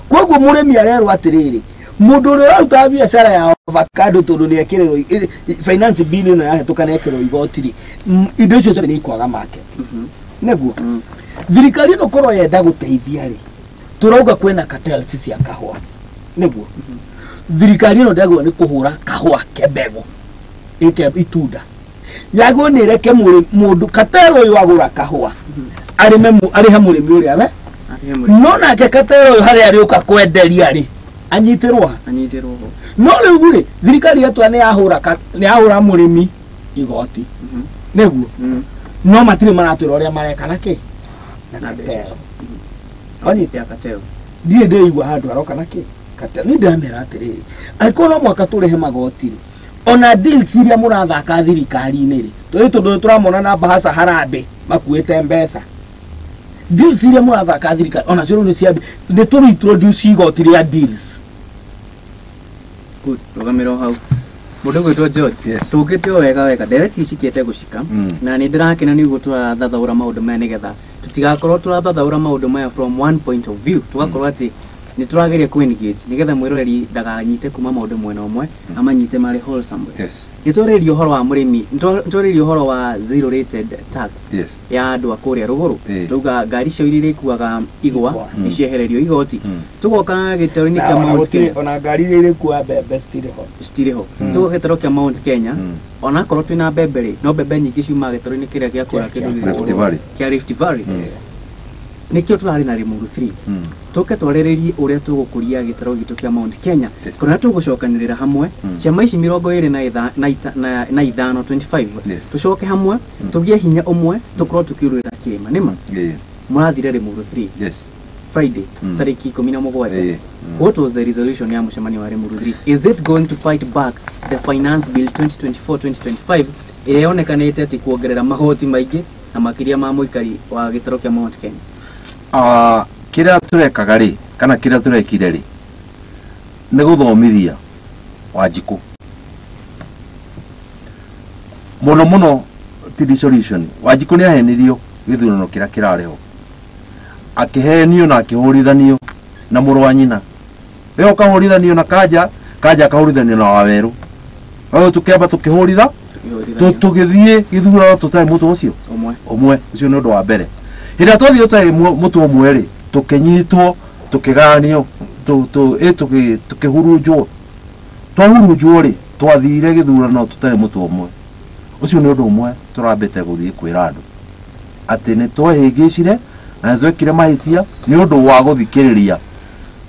Koguo mũrĩmi arerwo atĩrĩrĩ mũndũ ũrĩa ũraruta biacara ya avocado tondũ nĩ ekĩrĩrwo finance bill ĩno yahĩtũka nĩ ekĩrĩrwo igoti rĩ indo icio ciothe nĩ ikwaga market. Nĩguo thirikari ĩno korwo yenda gũteithia rĩ tũrauga kwĩna cartels cia kahũa. Nĩguo thirikari ĩno ndagĩrĩirwo nĩ kũhũra kahũa kembegũ ĩke itunda yagwo nĩ ĩreke mũndũ katero ũyũ agũra kahũa arĩme arĩhe mũrĩmi ũrĩa we no nake katero ũyũ harĩa arĩũka kwenderia rĩ anyitĩrwo ha? Anyitĩrwo ho. No rĩu rĩ thirikari yatua nĩ yahũra mũrĩmi igoti. Nĩguo no matirĩ maratwĩra ũrĩa mareka na kĩ na katero. Onyite ya katero. Ndirĩ ndĩraigua handũ aroka na kĩ katero. Nĩ ndĩramera atĩrĩrĩ angĩkorwo no mwaka tũrĩhe magoti rĩ ona deals iria mũrathaka thirikari-inĩ rĩ tũrĩ tondũ tũramona na Bahasa Harambee makuĩte mbeca. Deals iria mũrathaka thirikari ona cio nĩ cia nĩ tũrĩ introduce igoti rĩa deals. Good. Rũgamĩra hau. Mũndũ ũgwĩtwo George. Yes. Tũkĩte o wega wega ndereti cikĩte gũcika na nĩ ndĩrakena nĩ ũguo tũrathathaũra maũndũ maya nĩgetha tũtigakorwo tũrathathaũra maũndũ maya from one point of view tũgakorwo atĩ nĩ tũrageria kũ engage nĩgetha mwĩroreri ndakanyite kuma maũndũ mwena ũmwe amanyite marĩ wholesome. Yes. Nĩ twarĩrĩria ũhoro wa mũrĩmi, nĩ twarĩrĩria ũhoro wa zero rated tax. Yes. Ya andũ a kũrĩa rũgũrũ. Rauga ngari cio iria irĩkuaga igwa nĩ ciehererio igoti. Tũgoka gĩtaro-inĩ kĩa Mount Kenya. Ona ngari iria irĩkuaga mbembe citirĩ ho. Citirĩ ho. Tũgoka gĩtaro kĩa Mount Kenya. Onakorwo twĩna mbembe rĩ, no mbembe nyingĩ ciumaga gĩtaro-inĩ kĩrĩa gĩa kũrĩa kĩndũ Rift Valley. Kĩa Rift Valley. Nĩkĩo tũrarĩ na Limuru 3. Tũke twarĩrĩrie ũrĩa tũgũkũria gĩtaro gitũ kĩa Mount Kenya. Kũrĩa tũgũcokanĩrĩra hamwe ciama ici 25 25. Yes. Tũcoke hamwe tũgĩe hinya ũmwe tũkorwo tũkĩũrĩra kĩrĩma nĩma. Mũrathire Limuru 3. Yes. Friday tarĩki 17. What was the resolution ya mũcemanio wa Limuru 3? Is it going to fight back the finance bill 2024-2025 ĩrĩa yonekanĩte atĩ kuongerera magoti maingĩ na makĩria ma mũikari wa gĩtaro kĩa Mount Kenya? Kĩrĩa tũrekaga rĩ kana kĩrĩa tũrekire rĩ nĩ gũthomithia Wanjikũ mũno mũno ti resolution. Wanjikũ nĩ ahenirio gĩthurano kĩrĩa kĩrarĩ ho akĩhenio na akĩhũrithanio na mũrũ wa nyina we ũkahũrithanio na Kanja, Kanja akahũrithanio na Wawerũ. Rĩu tũkĩamba tũkĩhũritha tũgĩthiĩ gĩthurano tũtarĩ mũtwe ũcio ũmwe. Ũcio nĩ ũndũ wa mbere. Hĩndĩ ĩrĩa twathiĩ tũtarĩ mũtwe ũmwe rĩ tũkĩnyitwo tũkĩgayanio tũkĩhurunjwo. Twahurunjwo rĩ twathire gĩthurano tũtarĩ mũtwe ũmwe. Ũcio nĩ ũndũ ũmwe tũrambĩte gũthiĩ kwĩra andũ atĩ nĩ twehĩngĩcire na nĩ twekire mahĩtia nĩ ũndũ wa gũthikĩrĩria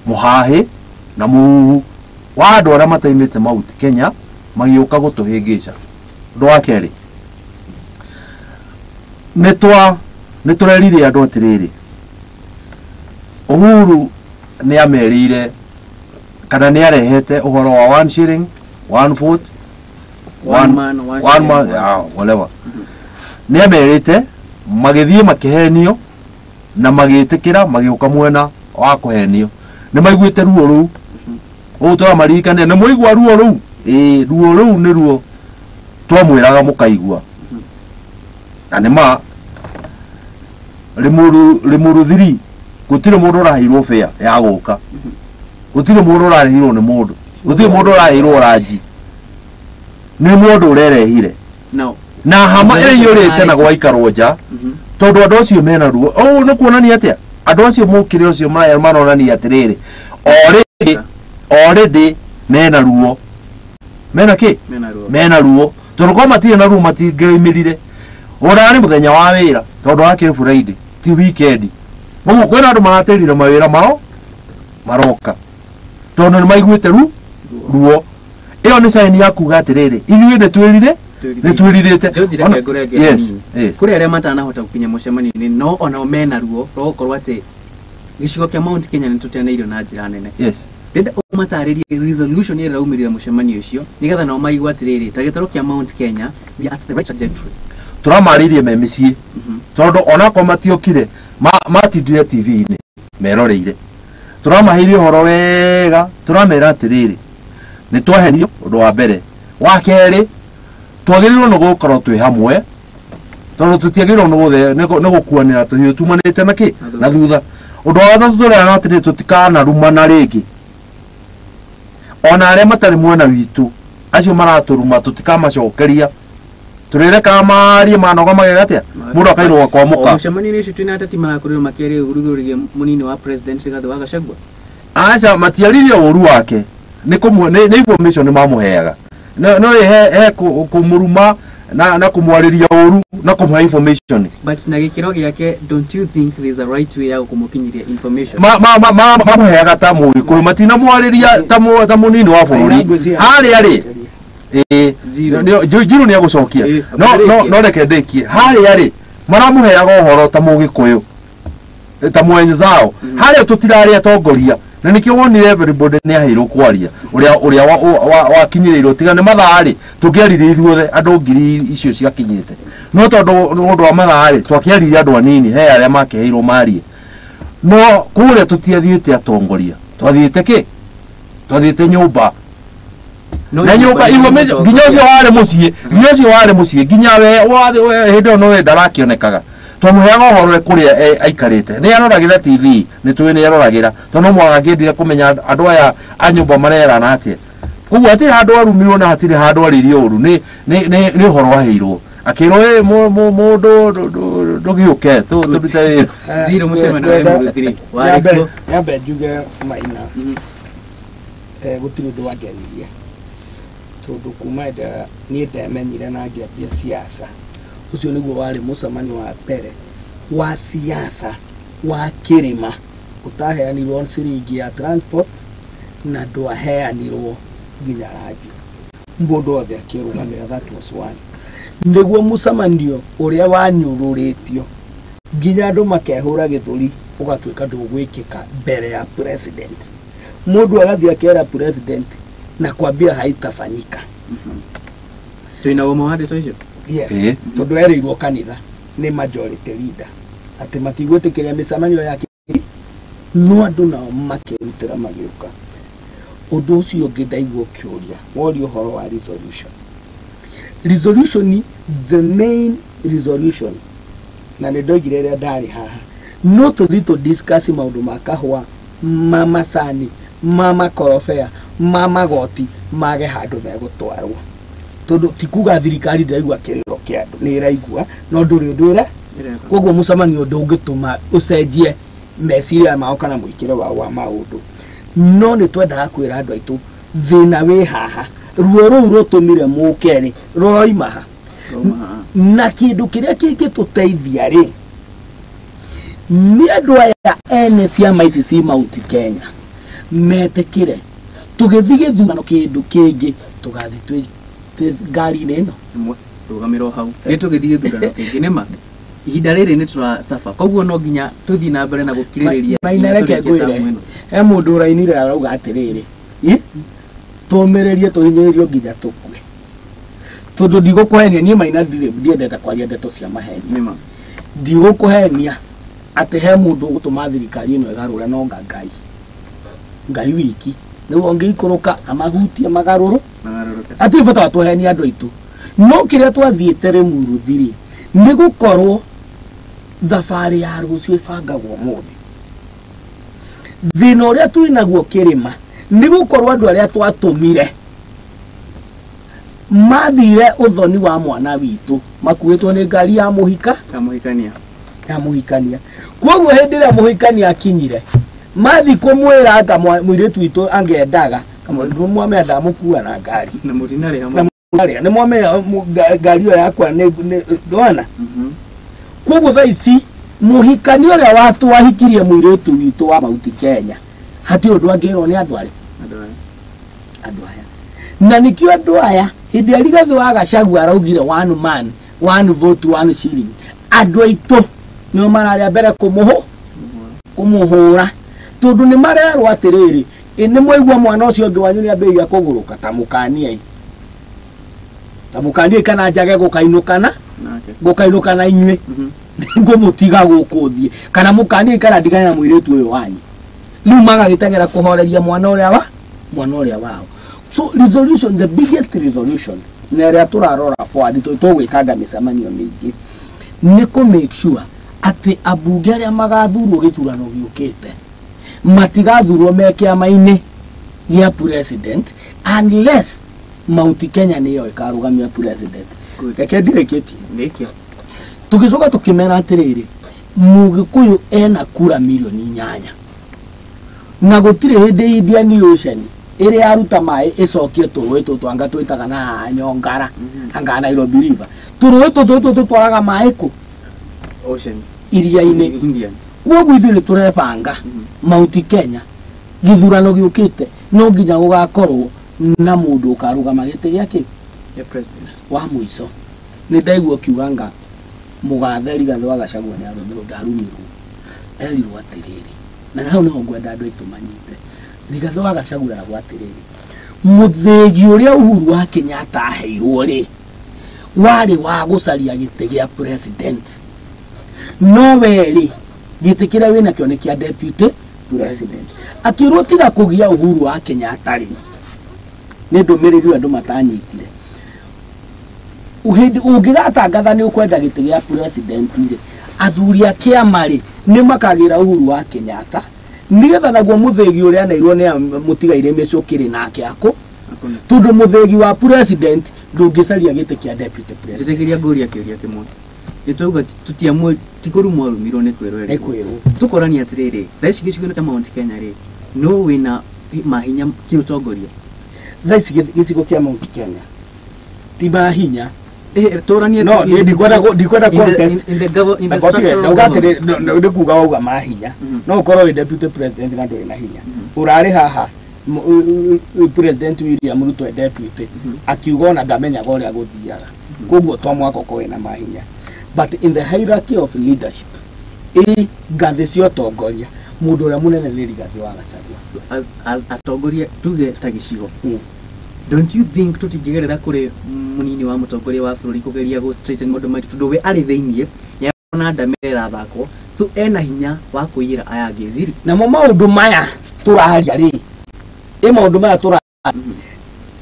mũhahĩ na mũhuhu wa andũ arĩa mataimĩte Mount Kenya magĩũka gũtũhĩngĩca. Ũndũ wa kerĩ nĩ tũrerire andũ atĩrĩrĩ Uhuru nĩ amerire kana nĩ arehete ũhoro wa one shilling one vote one man one one man whatever. Nĩ amerite magĩthiĩ makĩhenio na magĩtĩkĩra magĩũka mwena wa kũhenio. Nĩ maiguĩte ruo rũu ũũ tũramaririkania nĩ mwaigua ruo rũu ĩĩ ruo rũu nĩ ruo twamwĩraga mũkaigua. Na nĩ ma Limuru 3 gũtirĩ mũndũ ũraheirwo fare ya gũka, gũtirĩ mũndũ ũrarĩhirwo nĩ mũndũ, gũtirĩ mũndũ ũraheirwo ranji, nĩ mũndũ ũrerehire na hama ĩrĩa iyũrĩte na gwaikarwo nja tondũ andũ acio mena ruo. Ũũ nĩ kuonania atĩa andũ acio mũkĩre ũcio maronania atĩrĩrĩ already mena ruo, mena kĩ, mena ruo tondũ korwo matirĩ na ruo matingĩoimĩrire. Ũrarĩ mũthenya wa wĩra tondũ wakĩrĩ Friday ti weekend. Koguo kwĩna andũ maratĩrire mawĩra mao maroka tondũ nĩ maiguĩte ruo. Ĩyo nĩ sign ya kuga atĩrĩrĩ, ithuĩ nĩ twĩrirĩte. Yes. Kũrĩ arĩa matanahota gũkinya mũcemanio-inĩ no onao mena ruo rwa gũkorwo atĩ gĩcigo kĩa Mount Kenya nĩ tũteanĩirio na njĩra nene. Yes. Ndĩrenda ũmatarĩrie resolution ĩrĩa ĩraumĩrire mũcemanio ũcio nĩgetha nao maigue atĩrĩrĩ, ta gĩtarũ kĩa Mount Kenya we are at the right trajectory. Tũramarĩirie me mĩciĩ tondũ onakorwo matiokire matindire TV-inĩ meroreire. Tũramaheire ũhoro wega, tũramera atĩrĩrĩ, nĩ twaherio ũndũ wa mbere. Wa kerĩ, twagĩrĩirwo nĩ gũkorwo twĩ hamwe tondũ tũtiagĩrĩirwo nĩ gũkuanĩra tũhiũ tumanĩte na kĩ na thutha. Ũndũ wa gatatũ tũrerana atĩrĩrĩ, tũtikanarumana rĩngĩ. Ona arĩa matarĩ mwena witũ acio maratũruma tũtikamacokeria, tũrĩrekaga marie manoga magega atĩa mũndũ akairwo kwamũka. Mũcemanio-inĩ ũcio twĩna ateti marakorirwo makĩaria ũru mũnini wa president Rigathĩ wa Gachagua. Aca matiaririe ũru wake, nĩ information nĩ mamũheaga no he kũmũruma na kũmwarĩria ũru na kũmũhe information. But na gĩkĩro gĩake, don't you think there's a right way ya kũmũkinyĩria information? Mamũheaga ta Mũgĩkũyũ, matinamwarĩria ta mũnini wa bũrũri. Harĩa rĩ Njiru nĩ egũcokia no reke ndĩkie. Harĩa rĩ maramũheaga ũhoro ta Mũgĩkũyũ ta mwenzao. Harĩa tũtirarĩ atongoria na nĩkĩo wonire everybody nĩ aheirwo kwaria ũrĩa wakinyĩrĩirwo tiga nĩ mathaa rĩ tũngĩaririe ithuothe andũ ngiri icio ciakinyĩte, no tondũ ũndũ wa mathaa rĩ twakĩaririe andũ anini, he arĩa makĩheirwo marie. No kũrĩa tũtiathiĩte atongoria, twathiĩte kĩ? Twathiĩte nyũmba na nyũmba nginya ũcio warĩ mũciĩ, nginya ũcio warĩ mũciĩ, nginya we hĩndĩ ĩyo no we ndarakĩonekaga. Twamũheaga ũhoro kũrĩa aikarĩte, nĩ aroragĩra TV, nĩ tũĩ nĩ aroragĩra tondũ no mũhaka angĩendire kũmenya andũ aya a nyũmba marerana atĩa. Koguo hatirĩ handũ arumirwo na hatirĩ handũ arĩirio ũru, nĩ ũhoro waheirwo akĩrwo mũndũ ndũgĩũke tũrute wĩra. Zero mũcemanio wa Limuru warĩ kuo. Nyambe njuge Maina, gũtirĩ ũndũ wangenirie tondũ kuma niĩ ndemenyire na ngĩambia siasa, ũcio nĩguo warĩ mũcemanio wa mbere wa siasa wa kĩrĩma ũtaheanirwo ciringi ya transport na ndwaheanirwo nginya ranji, mũndũ wothe akĩrũgamĩra. That was one. Nĩguo mũcemanio ũrĩa wanyũrũrĩtio nginya andũ makehũra gĩthũri ũgatuĩka ndũgwĩkĩka mbere ya president. Mũndũ agathiĩ akera president na kwambia haitafanyika. Twĩna ũma wa ndeto icio? Yes, tondũ erĩirwo kanitha nĩ majority leader atĩ matigwĩtĩkĩria mĩcemanio yake, no andũ nao makĩrutĩra magĩũka. Ũndũ ũcio ũngĩ ndaigua ũkĩũria woria ũhoro wa resolution. Resolution, the main resolution, na nĩ ndoigire rĩrĩa ndarĩ haha, no tũthiĩ tũ discuss maũndũ ma kahũa, ma macani, ma makorobea, ma magoti, mage handũ megũtwarwo. Tondũ ti kuga thirikari ndĩraigua kĩrĩro kĩa andũ, nĩ ĩraigua no ndũrĩ ũndũ ĩra. Koguo mũcemanio ndũngĩtũma ũcenjie meciria mao kana mũikĩre wao wa maũndũ. No nĩ twendaga kwĩra andũ aitũ thĩna wĩ haha, ruo rũu rũtũmire mũke rĩ rũroima ha, na kĩndũ kĩrĩa kĩngĩtũteithia rĩ nĩ andũ aya ene ciama ici ci Mount Kenya metĩkĩre tũgĩthiĩ gĩthurano kĩndũ kĩngĩ tũgathiĩ twĩ ngari-inĩ ĩno. Rũgamĩrwo hau nĩ tũgĩthiĩ gĩthurano kĩngĩ nĩma ihinda rĩrĩ nĩ tũracaba, koguo no nginya tũthiĩ na mbere na gũkirĩrĩria. Maina reke ngwĩre, he mũndũ ũrainire arauga atĩrĩrĩ, tũmĩrĩrie tũhinyĩrĩrio nginya tũkue, tondũ ndigũkũhenia niĩ Maina ndiendete kwaria ndeto cia maheni. Ndigũkũhenia atĩ he mũndũ ũgũtũma thirikari ĩno ĩgarũre, no Ngai Ngai wiki nĩguo ũngĩikũrũka amahutie magarũrũ, hatirĩ bata wa tũhenie andũ aitũ. No kĩrĩa twathiĩte Limuru rĩ nĩ gũkorwo thabarĩ ya rũciũ ĩbangagwo ũmũthĩ. Thĩna ũrĩa twĩnaguo kĩrĩma nĩ gũkorwo andũ arĩa twatũmire mathire ũthoni wa mwana witũ makuĩtwo nĩ ngari ya mũhika ya mũhikania. Koguo hĩndĩ ĩrĩa mũhikania akinyire mathi kũmwĩra anga mũirĩtu witũ angĩendaga kamwamendaga mũkua na ngari na mũtinarĩ hamwe. Arĩa nĩ mwamenya ngari ĩyo yakwa nĩ ndona. Koguo thaa ici mũhikani ũrĩa wahikirie mũirĩtu witũ wa Mount Kenya hatirĩ ũndũ angĩrwo nĩ andũ arĩa andũ aya. Na nĩkĩo andũ aya hĩndĩ ĩrĩa Rigathĩ wa Gachagua araugire one man one vote one shilling, andũ aitũ nĩo mararĩa mbere kũmũhũra tondũ nĩ marerwo atĩrĩrĩ, nĩ mwaigua mwana ũcio ũngĩ wanyu nĩambĩrĩria kũgũrũka, ta mũkaniei, ta mũkaniei kana njage gũkainũkana gũkainũkana inyuĩ ngũmũtiga gũkũ thiĩ, kana mũkaniei kana ndigane na mũirĩtu ũyũ wanyu. Rĩu magagĩteng'era kũhoreria mwana ũrĩa wao. So resolution, the biggest resolution na ĩrĩa tũrarora forward tũgwĩkanga mĩcemanio mĩingĩ nĩ kũ make sure atĩ ambunge arĩa magathurwo gĩthurano gĩũkĩte matigathurwo me kĩama-inĩ gĩa president unless Mount Kenya nĩyo ĩkarũgamia president. Reke ndirĩkĩtie. Tũgĩcoka tũkĩmera atĩrĩrĩ, Mũgĩkũyũ ena kura milioni 8 na gũtirĩ hĩndĩ Indian Ocean ĩrĩa yaruta maĩ ĩcokie tũrũĩ tũtũ anga twĩtaga na haha Nyongara anga Nairobi River, tũrũĩ tũtũ tũtũ tũtwaraga maĩ kũ? Ocean iria-inĩ. Koguo ithuĩ nĩ tũrebanga Mount Kenya gĩthurano gĩũkĩte no nginya gũgakorwo na mũndũ ũkarũgama gĩtĩ gĩa president wa mũico. Nĩ ndaigua ũkiuga nga mũgathe Rigathĩ wa Gachagua nĩ arũmirwo, ndarumirwo, erirwo atĩrĩrĩ, na hau nĩho ngwenda andũ aitũ manyite. Rigathĩ wa Gachagua eragwo atĩrĩrĩ, mũthĩgi ũrĩa Uhuru wa Kenyatta aheirwo rĩ warĩ wa gũcaria gĩtĩ gĩa president, no we rĩ gĩtĩ kĩrĩa wĩnakĩo nĩ kĩa deputy president. Akĩrwo tiga kũgia Uhuru wa Kenyatta rĩ, nĩ ndũmĩrĩri andũ matanyitire. Ũngĩgatangatha nĩ ũkwenda gĩtĩ gĩa president rĩ, athuri a kĩama rĩ nĩ makagĩra Uhuru wa Kenyatta nĩgetha naguo mũthĩgi ũrĩa aneirwo nĩ mũtigaire mĩcũkĩrĩ nake akũ, tondũ mũthĩgi wa president ndũngĩcaria gĩtĩ kĩa deputy president. Njĩtĩkĩria ngũria kĩũria kĩmwe. Nĩtwauga tũtiamwe ti kũrumwo arumirwo nĩ kwĩrwo erĩkũ. Tũkorania atĩrĩrĩ, thaa ici gĩcigo-inĩ kĩa Mount Kenya rĩ, nũ wĩna mahinya kĩũtongoria? Thaa ici gĩcigo kĩa Mount Kenya ti mahinya. Tũranie no ndikwenda contest in the structural government. Ndĩ kuga wauga mahinya, no ũkorwo wĩ deputy president na ndũrĩ na hinya. Ũrarĩ haha President William Ruto e deputy akiuga ona ndamenyaga ũrĩa gũthiaga, koguo to mwaka ũkorwo wĩna mahinya. But in the hierarchy of leadership, ĩ ngathĩ cia ũtongoria, mũndũ ũrĩa mũnene nĩ Rigathĩ wa Gachagua. So as atongoria tuge ta gĩcigo, don't you think tũtingĩgerera kũrĩ mũnini wa mũtongoria wa bũrũri kũgeria gũ straighten maũndũ maitũ, tondũ we arĩ thĩiniĩ nĩarona ndamĩra ĩrathakwo, so ena hinya wa kũiyĩra aya angĩ thiri. Namo maũndũ maya tũraria rĩ, ĩ maũndũ maya tũraria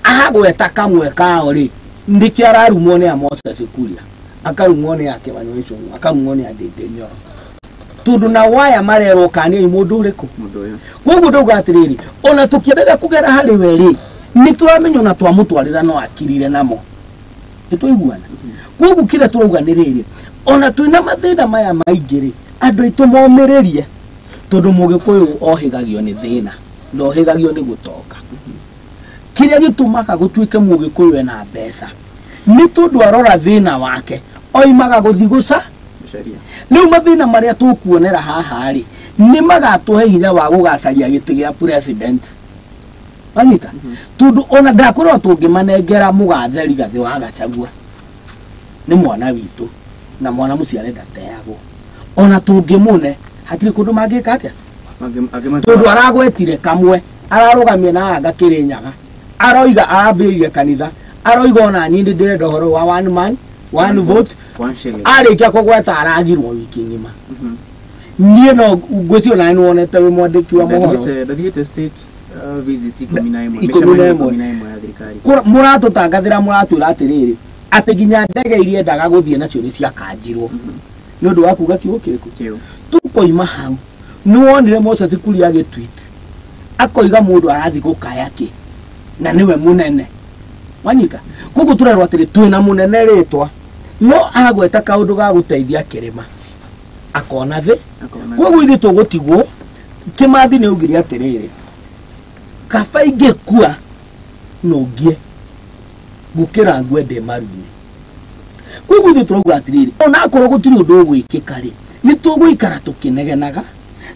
agweta kamwe kao rĩ, nĩkĩo ararumwo nĩ a Moses Kuria, akarumwo nĩ a Kĩmani Ichung'wa, akarumwo nĩ a Ndindi Nyoro, tondũ na waya marerwo kaniai mũndũ ũrĩkũ mũndũ ũyũ. Koguo ndauga atĩrĩrĩ, ona tũkĩendaga kũgera harĩ we rĩ, nĩ tũramenya ona twamũtwarĩra no akirire namo, nĩ twaiguana. Koguo kĩrĩa tũrauga nĩ rĩrĩ, ona twĩna mathĩna maya maingĩ rĩ, andũ aitũ momĩrĩrie, tondũ Mũgĩkũyũ ohĩgagio nĩ thĩna, ndohĩgagio nĩ gũtonga. Kĩrĩa gĩtũmaga gũtuĩke Mũgĩkũyũ ena mbeca nĩ tondũ arora thĩna wake oimaga gũthiĩ gũca. Rĩu mathĩna marĩa tũkuonera haha rĩ nĩ magatũhe hinya wa gũgacaria gĩtĩ gĩa president. Wanyita? Tondũ ona ndakorwo tũngĩmanengera mũgathe Rigathĩ wa Gachagua nĩ mwana witũ na mwana mũciare ndateagwo, ona tũngĩmũne hatirĩ kũndũ mangĩka atĩa, tondũ aragwetire kamwe ararũgamia na anga Kĩrĩnyaga, aroiga arambĩrĩirie kanitha, aroiga ona niĩ nĩ ndĩrenda ũhoro wa one man one vote, arĩkia kũgweta aragirwo wiki ng'ima. Niĩ no ngwĩciria ona nĩ wonete wĩ mwandĩki wa mohoro ndathiĩte state visit 11 mĩcemanio 11 ya thirikari, mũratũtangathĩra mũratwĩra atĩrĩrĩ atĩ nginya ndege iria endaga gũthiĩ nacio nĩ ciakanjirwo nĩ ũndũ wa kuga kiugo kĩrĩkũ. Tũkoima hau nĩ wonire Moses Kuria agĩtweet akoiga mũndũ arathiĩ gũkaya kĩ na nĩwe mũnene. Wanyita? Koguo tũrerwo atĩrĩ twĩna mũnene rĩtwa no agweta kaũndũ ga gũteithia kĩrĩma akona thĩ. Koguo ithuĩ tũgũtigwo. Kĩmathi nĩ augire atĩrĩrĩ, kaba ingĩkua no ngie Gũkĩra ngue ndĩ maru-inĩ. Koguo ithuĩ tũrauga atĩrĩrĩ, ona akorwo gũtirĩ ũndũ ũgwĩkĩka rĩ, nĩ tũgũikara tũkĩnegenaga,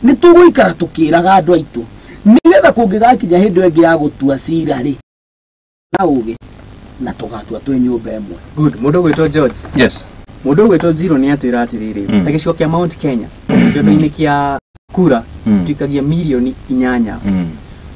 nĩ tũgũikara tũkĩraga andũ aitũ, nĩgetha kũngĩgakinya hĩndĩ ĩyo ĩngĩ ya gũtua cira rĩ, na ũgĩ na tũgatua twĩ nyũmba ĩmwe. Good. Mũndũ ũgwĩtwo George. Yes. Mũndũ ũgwĩtwo Zero nĩ atwĩra atĩrĩrĩ, ta gĩcigo kĩa Mount Kenya, kĩondo-inĩ kĩa kura tuikagia mirioni 8.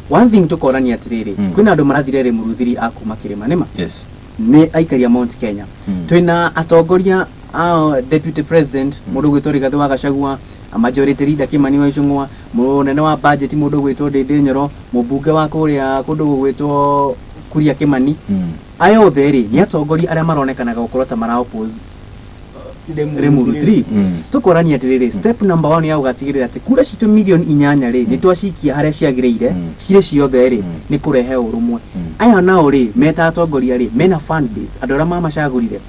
One thing tũkorania atĩrĩrĩ, kwĩna andũ marathire Limuru 3 a kuma kĩrĩma nĩma? Yes. Nĩ aikari a Mount Kenya. Twĩna atongoria a deputy president mũndũ ũgwĩtwo Rigathĩ wa Gachagua, majority leader Kimani wa Ichung'wa, mũnene wa budget mũndũ ũgwĩtwo Ndindi Nyoro, mũmbunge wa kũrĩa kũndũ gũgwĩtwo Kuria Kimani. Aya othe rĩ nĩ atongoria arĩa maronekanaga gũkorwo ta mara oppose Limuru 3. Tũkorania atĩrĩrĩ, step number 1 ya gũgatigĩrĩra atĩ kura citũ mirioni 8 rĩ nĩ twacikia harĩa ciagĩrĩire cirĩ ciothe rĩ nĩ kũrehe ũrũmwe. Aya nao rĩ meta atongoria rĩ mena fan base andũ arĩa mamacagũrire.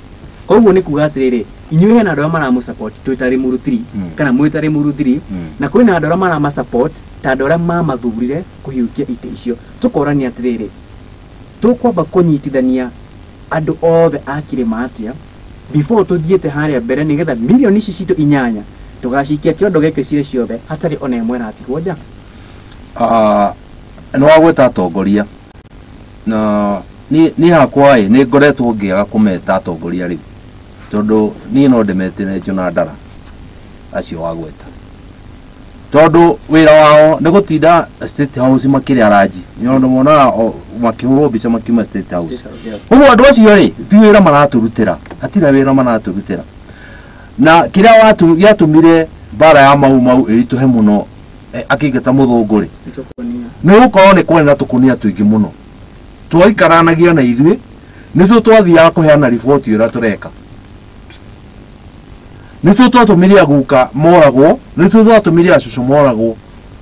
Koguo nĩ kuga atĩrĩrĩ, inyuĩ hena andũ arĩa maramũsupport twĩ ta Limuru 3 kana mwĩ ta Limuru 3, na kwĩna andũ arĩa maramasupport ta andũ arĩa mamathurire kũhiũkia itĩ icio. Tũkorania atĩrĩrĩ, tũkwamba kũnyitithania andũ othe a kĩrĩma atĩa before tũthiĩte harĩa mbere nĩgetha mirioni ici citũ 8 tũgacikia kĩondo gĩkĩ cirĩ ciothe hatarĩ ona ĩmwe ĩratigwo nja. Nĩ wagweta atongoria na niĩ hakwa ĩ nĩ ngoretwo ngĩaga kũmeta atongoria rĩu tondũ niĩ no ndĩmetĩre Njũna Ndara acio wagweta, tondũ wĩra wao nĩ gũtinda State House makĩrĩa ranji, nĩ monaga makĩhũrwo mbica makiuma State House. Koguo andũ acio rĩ ti wĩra maratũrutĩra, hatirĩ wĩra maratũrutĩra. Na kĩrĩa gĩatũmire mbara ya Mau Mau ĩritũhe mũno akĩingata mũthũngũ rĩ, nĩ gũkorwo nĩ kwarĩ na tũkũnia tũingĩ mũno twaikaranagia na ithuĩ, nĩtuo twathiaga kũheana riboti ũrĩa tũreka, nĩtuo twatũmire aguka moragwo, nĩtuo twatũmire acũcũ moragwo,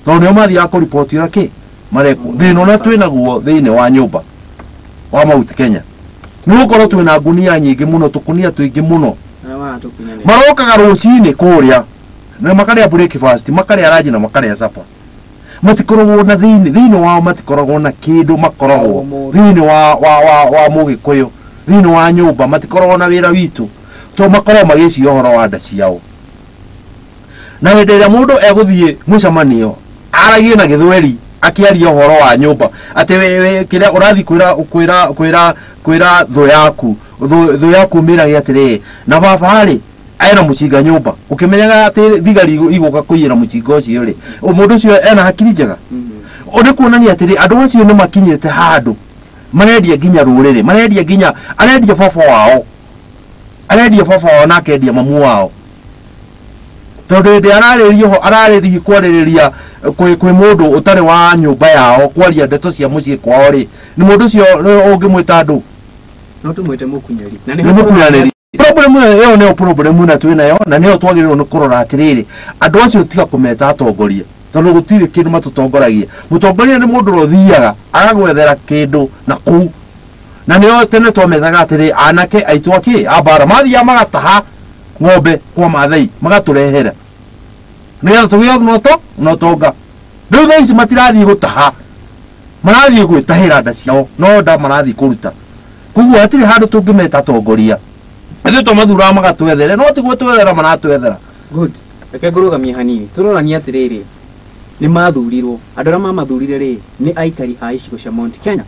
tondũ nĩo mathiaga kũriboti ũrĩa kĩ marekwo. Thĩna ũrĩa twĩnaguo thĩinĩ wa nyũmba wa Mount Kenya nĩ gũkorwo twĩna ngunia nyingĩ mũno, tũkũnia tũingĩ mũno. Marokaga rũcinĩ kũrĩa na makarĩa breakfast, makarĩa ranji na makarĩa supper. Matikoragwo na thĩinĩ wao, matikoragwo na kĩndũ, makoragwo thĩinĩ wa mũgĩkũyũ, thĩinĩ wa nyũmba, matikoragwo na wĩra witũ, to makoragwo magĩciria ũhoro wa nda ciao. Na hĩndĩ ĩrĩa mũndũ egũthiĩ mũcemanio aragie na gĩthweri akĩaria ũhoro wa nyũmba atĩ kĩrĩa ũrathiĩ kwĩra thũ yaku, thũ yaku mĩrage atĩrĩrĩ, na baba rĩ ena mũcinga nyũmba, ũkĩmenyaga atĩ thigari igũka kũiyĩra mũcinga ũcio rĩ, mũndũ ũcio ena hakiri njega. Nĩ kuonania atĩrĩ andũ acio nĩ makinyĩte handũ marendia nginya rũrĩrĩ, marendia nginya arendia baba wao, arendia baba wao na akendia mamu wao, tondũ hĩndĩ ararĩria ũhoro, ararĩria kwarĩrĩria kwĩ mũndũ ũtarĩ wa nyũmba yao, kwaria ndeto cia mũciĩ kwao rĩ, nĩ mũndũ ũcio ũngĩmwĩta andũ no tũmwĩte mũkunyanĩri. Na nĩ mũkunyanĩri. Problem ĩyo nĩyo problem ĩno twĩ nayo, na nĩyo twagĩrĩirwo nĩ kũrora atĩrĩrĩ, andũ acio tiga kũmeta atongoria, tondũ gũtirĩ kĩndũ matũtongoragia. Mũtongoria nĩ mũndũ ũrĩa ũthiaga agagwethera kĩndũ na kũu, na nĩyo tene twametaga atĩrĩ anake aitũ akĩ a mbara mathiaga magataha ng'ombe kwa Maathai magatũrehera nĩgetha tũgĩe na ũtonga. Rĩu thaa ici matirathiĩ gũtaha, marathiĩ gwĩtahĩra nda ciao, no nda marathiĩ kũruta. Koguo hatirĩ handũ tũngĩmeta atongoria, ithuĩ twamathuraga magatwethere, no ti gwĩtwethera maratwethera. Good. Reke ngũrũgamie hanini. Tũrorania atĩrĩrĩ, nĩ mathurirwo, andũ arĩa mamathurire rĩ nĩ aikari a icigo cia Mount Kenya.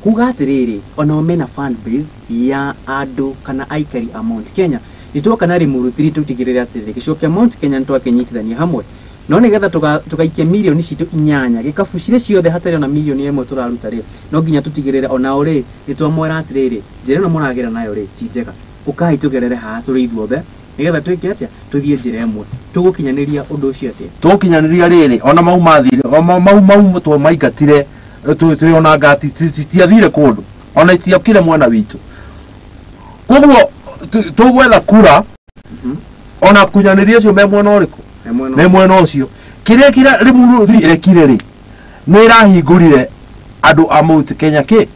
Kuga atĩrĩrĩ, onao mena fan base ya andũ kana aikari a Mount Kenya. Nĩtuoka na Limuru 3 tũtigĩrĩre atĩrĩrĩ, gĩcigo kĩa Mount Kenya nĩtwakĩnyitithania hamwe, no nĩgetha tũgaikia mirioni citũ 8 gĩkabu cirĩ ciothe hatarĩ ona mirioni ĩmwe tũraruta rĩ, no nginya tũtigĩrĩre onao rĩ nĩtwamwĩra atĩrĩrĩ, njĩra ĩno mũragera nayo rĩ ti njega, ũkai tũgerere haha tũrĩ ithuothe nĩgetha twĩke atĩa, tũthiĩ njĩra ĩmwe. Tũgũkinyanĩria ũndũ ũcio atĩa? Tũgũkinyanĩria rĩrĩ, ona mau mathire, mau twamaingatire, twĩona ngati citiathire kũndũ, ona itiokire mwena witũ. Koguo tũgwetha kura ona kunyanĩria acio me mwena ũrĩkũ, me mwena ũcio. Kĩrĩa kĩrĩa Limuru 3 ĩrekire rĩ, nĩ ĩrahingũrire andũ a Mount Kenya kĩ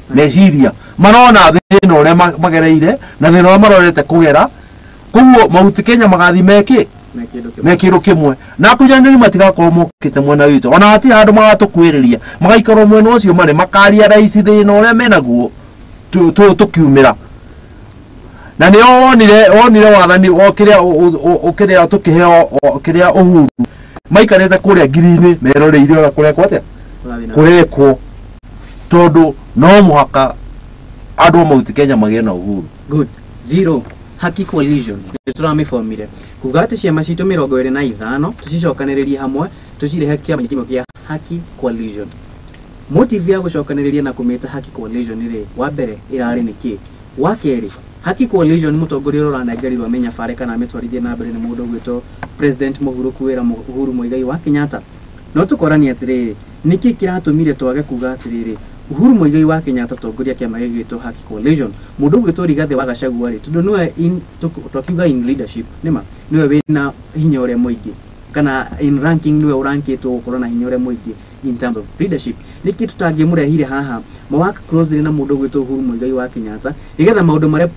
meciria, marona thĩna ũrĩa magereire na thĩna ũrĩa marorete kũgera. Koguo Mount Kenya magathiĩ mekĩ me kĩndũ kĩmwe, na akunyanĩri matigakorwo mokĩte mwena witũ, ona hatirĩ handũ magatũkuhĩrĩria, magaikarwo mwena ũcio marĩ, makaria raici thĩna ũrĩa menaguo. Tukiumĩra na nĩ wonire wathani ũkĩrĩa tũkĩheo kĩrĩa Uhuru maikarĩte kũrĩa ngiri-inĩ meroreire ũrĩa kũrekwo atĩa kũrekwo tondũ no mũhaka andũ a Mount Kenya magĩe na uhuru. Good. Zero Haki Coalition nĩ tũramĩbomire kuga atĩ ciama citũ 25 tũcicokanĩrĩrie hamwe tũcirehe kĩama kĩmwe kĩa Haki Coalition. Motive ya gũcokanĩrĩria na kũmĩta Haki Coalition rĩ, wa mbere ĩrarĩ nĩkĩ? Wa kerĩ, Haki Coalition mũtongoria ũrĩa ũranengerirwo amĩnyabare kana amĩtwarithie na mbere nĩ mũndũ ũgwĩtwo President Mũhurũku wĩra Uhuru Muigai wa Kenyatta. No tũkoranie atĩrĩrĩ, nĩkĩ kĩratũmire twage kuga atĩrĩrĩ Uhuru Muigai wa Kenyatta tongoria kĩama gĩgwĩtwo Haki Coalition, mũndũ ũgwĩtwo Rigathĩ wa Gachagua rĩ, tondũ nĩwe twakiuga in leadership nĩma nĩwe wĩna hinya ũrĩa mũingĩ kana in ranking nĩwe ũrankĩtwo gũkorwo na hinya ũrĩa mũingĩ in terms of leadership, nĩkĩ tũtangĩmũrehire haha ma work closely na mũndũ ũgwĩtwo Uhuru Muigai wa Kenyatta nĩgetha maũndũ marĩa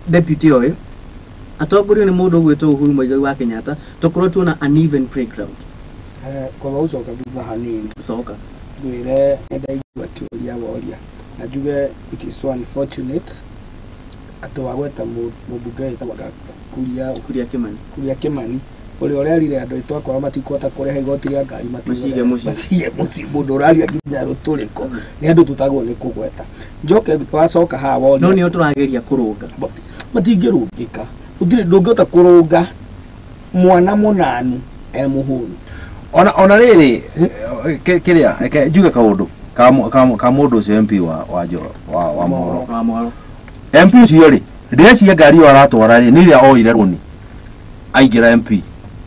deputy oĩ atongorio nĩ mũndũ ũgwĩtwo Uhuru Muigai wa Kenyatta tũkorwo tuona an even playground. Kwamba gũcoka thutha hanini coka ngwĩre nĩndaigua kĩũria woria na njuge it is so unfortunate atĩ wagweta mũmbunge wĩtagwo Kuria Kimani, Kuria Kimani ũrĩa ũrerire andũ aitũ akorwo matikũhota kũrĩha igoti rĩa ngari macige mũciĩ, macige mũciĩ mũndũ ũraria nginya rũtũrĩko nĩ andũ tũtagwo nĩ kũgweta. Njoke wacoka haha woria no nĩo tũrageria kũrũnga matingĩrũngĩka, gũtirĩ ndũngĩhota kũrũnga mwana mũnanu e mũhũnu. Ona rĩrĩ kĩrĩa njuge kaũndũ ka mũndũ ũcio MP wa Mohoro wa Mohoro MP ũcio rĩ ndĩreciria ngari ĩyo aratwara rĩ nĩ ĩrĩa oire rũni aingĩra MP,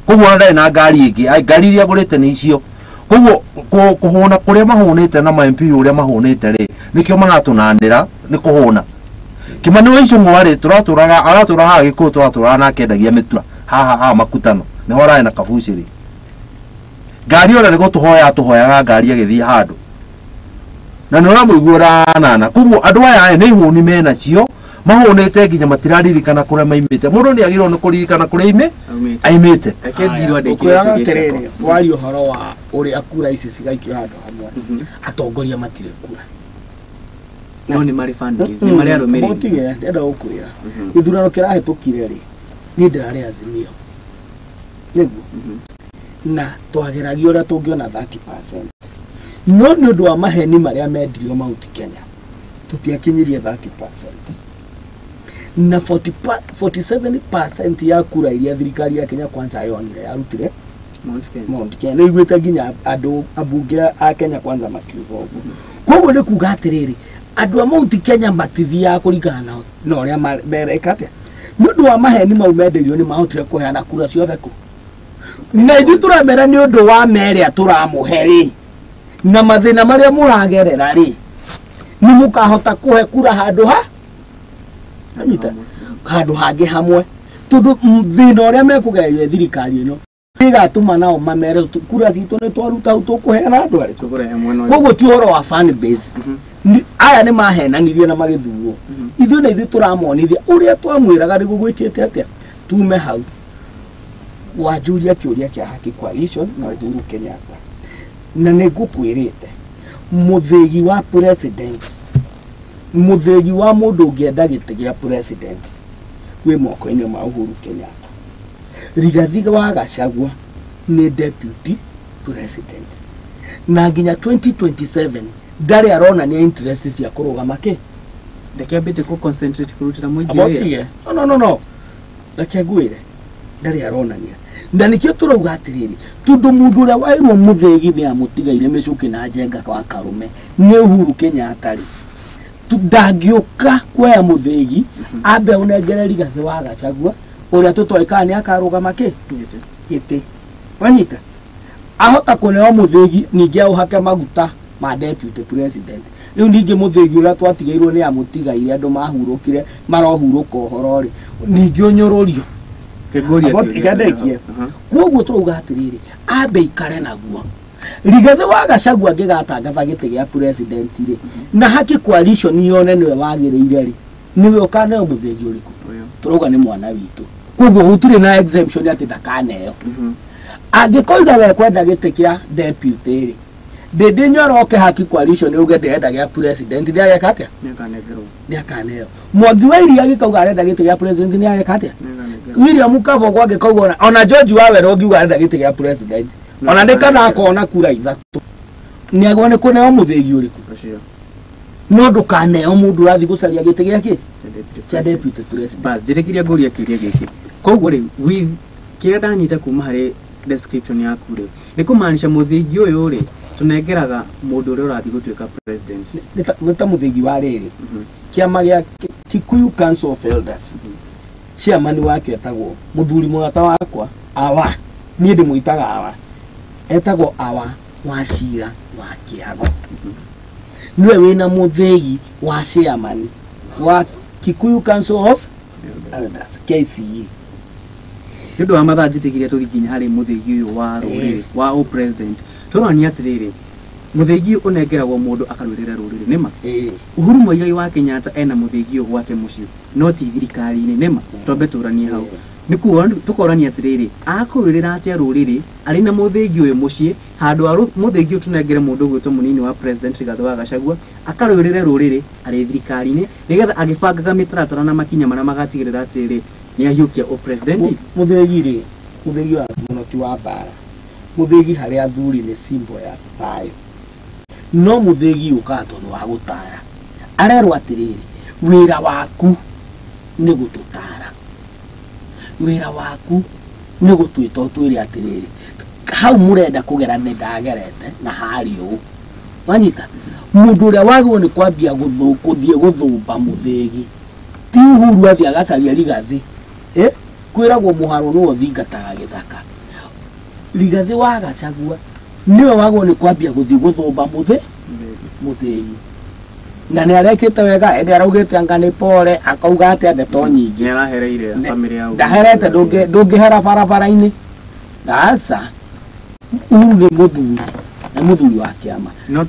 koguo ona ndarĩ na ngari ĩngĩ, ngari iria agũrĩte nĩ icio, koguo kũhũna kũrĩa mahũnĩte na ma MP ũrĩa mahũnĩte rĩ nĩkĩo maratũnanĩra nĩ kũhũna. Kimani wa Icũng'wa rĩ tũratũraga aratũra haha Gĩkũyũ tũratũraga nake endagia mĩtura haha haha Makutano nĩho ararĩ na kabucĩrĩ. Ngari ona nĩ gũtũhoya atũhoyaga ngari agĩthiĩ handũ na nĩ ũramũigua ũranana, koguo andũ aya nĩ ihũni menacio mahũnĩte nginya matiraririkana kũrĩa maimĩte. Mũndũ nĩ agĩrĩirwo nĩ kũririkana kũrĩa aimĩte. Ũkwĩraga atĩrĩrĩ waria ũhoro wa ũrĩa kura ici cigaikio handũ hamwe, atongoria matirĩ kura no nĩ marĩ fan base, nĩ marĩ arũmĩrĩri. Mũtige ndĩrenda gũkwĩra gĩthurano kĩrahĩtũkire rĩ niĩ ndĩrarĩ Azimio nĩguo na twageragia ũrĩa tũngĩona 30% no nĩ ũndũ wa maheni marĩa mendirio Mount Kenya tũtiakinyirie 30% na 47% ya kura iria thirikari ya Kenya Kwanza yonire yarutire Mount Kenya. Nĩ iguĩte nginya andũ ambunge a Kenya Kwanza makiuga ũguo. Koguo nĩ kuga atĩrĩrĩ andũ a Mount Kenya matithiaga kũringana na ũrĩa mereka atĩa nĩ ũndũ wa maheni mau mendeirio nĩ mahotire kũheana kura ciothe kũ na ithuĩ tũramera nĩ ũndũ wa merĩa tũramũhe rĩ na mathĩna marĩa mũragerera rĩ nĩ mũkahota kũhe kura handũ ha anyita handũ hangĩ hamwe tondũ thĩna ũrĩa mekũgereria thirikari ĩno ĩgatũma nao mamere kura citũ nĩ twaruta hau tũkũheana andũ arĩkũ. Koguo ti ũhoro wa fan base, aya nĩ mahenanirie na magĩthurwo, ithuĩ na ithuĩ tũramonithia ũrĩa twamwĩraga nĩguo gwĩkĩte atĩa tume hau. Wanjũria kĩũria kĩa Haki Coalition na Uhuru Kenyatta na nĩ ngũkwĩrĩte mũthĩgi wa president, mũthĩgi wa mũndũ ũngĩenda gĩtĩ gĩa president wĩ moko-inĩ ma Uhuru Kenyatta. Rigathi wa Gachagua nĩ deputy president na nginya 2027 ndarĩ aronania interest cia kũrũgama kĩ Reke ambĩte kũ concentrate kũrutĩra mũingĩ wĩra. No reke ngwĩre ndarĩ aronania na nĩkĩo tũrauga atĩrĩrĩ tondũ mũndũ ũrĩa wairwo mũthĩgi nĩ amũtigaire mĩcuki na njenga wa karume nĩ Uhuru Kenyatta rĩ ndangĩũka kuoya mũthĩgi ambe ũnengere Rigathĩ wa Gachagua ũrĩa tũtoĩ kana nĩ akarũgama kĩ gĩtĩ wanyita ahota kũneo mũthĩgi ningĩ aũhake maguta ma deputy president. Rĩu ningĩ mũthĩgi ũrĩa twatigĩirwo nĩ amũtigaire andũ mahurũkire marohurũka ũhoro rĩ ningĩ ũnyũrũrio Kĩngũria koguo tũrauga atĩrĩrĩ ambe ikare naguo Rigathĩ wa Gachagua angĩgatangatha gĩtĩ gĩa president rĩ na Haki Coalition yone nĩwe wagĩrĩire rĩ nĩwe ũkaneo mũthĩgi ũrĩkũ tũrauga nĩ mwana witũ koguo gũtirĩ na exemption atĩ ndakaneo. Angĩkoiga we kwenda gĩtĩ kĩa deputy rĩ Ndindi Nyoro oke Haki Coalition uge ndĩrenda gĩa president nĩageka atĩa? Nĩakaneo. Mwangi wa Iria agĩkauga arenda gĩtĩ gĩa president nĩageka atĩa? William Kabogo agĩkauga ona George Waweru ũngiuga arenda gĩtĩ gĩa president ona nĩ kana akona kura ithatũ nĩagwo nĩ kũneo mũthĩgi ũrĩkũ no ndũkaneo mũndũ ũrathiĩ gũcaria gĩtĩ gĩa kĩ kĩa deputy president. Bas njĩtĩkĩria ngũrie kĩũria gĩkĩ koguo rĩ with kĩrĩa ndanyita kuma harĩ description yaku rĩ nĩ kũmaanisha mũthĩgi ũyũ rĩ tunengeraga mũndũ ũrĩa ũrathiĩ gũtuĩka president nĩ ta mũthĩgi wa rĩrĩ kĩama gĩa Kikuyu Council of Elders chairman wake etagwo mũthuri mũrata wakwa awa niĩ ndĩmwĩtaga awa etagwo awa wa cira wa Kĩago niwe wĩna mũthĩgi wa chairman wa Kikuyu Council of Elders KCE. Nĩ ũndũ wa mathaa njĩtĩkĩria tũthiĩ nginya harĩ mũthĩgi ũyũ wa rũrĩrĩ wa o president tũrania atĩrĩrĩ mũthĩgi ũnengeragwo mũndũ akarũĩrĩra rũrĩrĩ nĩma Uhuru Muigai wa Kenyatta ena mũthĩgi ũyũ gwake mũciĩ no ti thirikari-inĩ nĩma twambe tũranie hau nĩkuo tũkorania atĩrĩrĩ akũrũĩrĩra atĩa rũrĩrĩ arĩ na mũthĩgi ũyũ mũciĩ handũ ha mũthĩgi ũyũ tũnengere mũndũ ũgwĩtwo mũnini wa president Rigathĩ wa Gachagua akarũĩrĩre rũrĩrĩ arĩ thirikari-inĩ nĩgetha agĩbangaga mĩtaratara na makinya marĩa magatigĩrĩra atĩrĩrĩ nĩahiũkia o president. Mũthĩgi rĩ mũthĩgi wa mũno ti wa mbara mũthĩgi harĩ athuri nĩ symbol ya thayũ no mũthĩgi ũkaga tondũ wa gũtara arerwo atĩrĩrĩ wĩra waku nĩ gũtũtara wĩra waku nĩ gũtwĩta ũtwĩre atĩrĩrĩ hau mũrenda kũgera nĩ ndagerete na harĩ ũũ wanyita mũndũ ũrĩa wagĩrĩirwo nĩ kwambia gũthiĩ gũthũmba mũthĩgi ti Uhuru athiĩ agacaria Rigathĩ kwĩragwo mũharo nĩwe ũthingataga gĩthaka Rigathĩ wa Gachagua niwe wagwo nĩ kwambia gũthiĩ gũthũmba mũthĩgi na nĩ arekĩte wega ĩndĩ araugĩte anga nĩ pole akauga atĩa ndeto nyingĩ nĩarahereire bamĩrĩ ya ndaherete ndũngĩhera barabara-inĩ aca Uhuru nĩ mũthuri na mũthuri wa kĩama no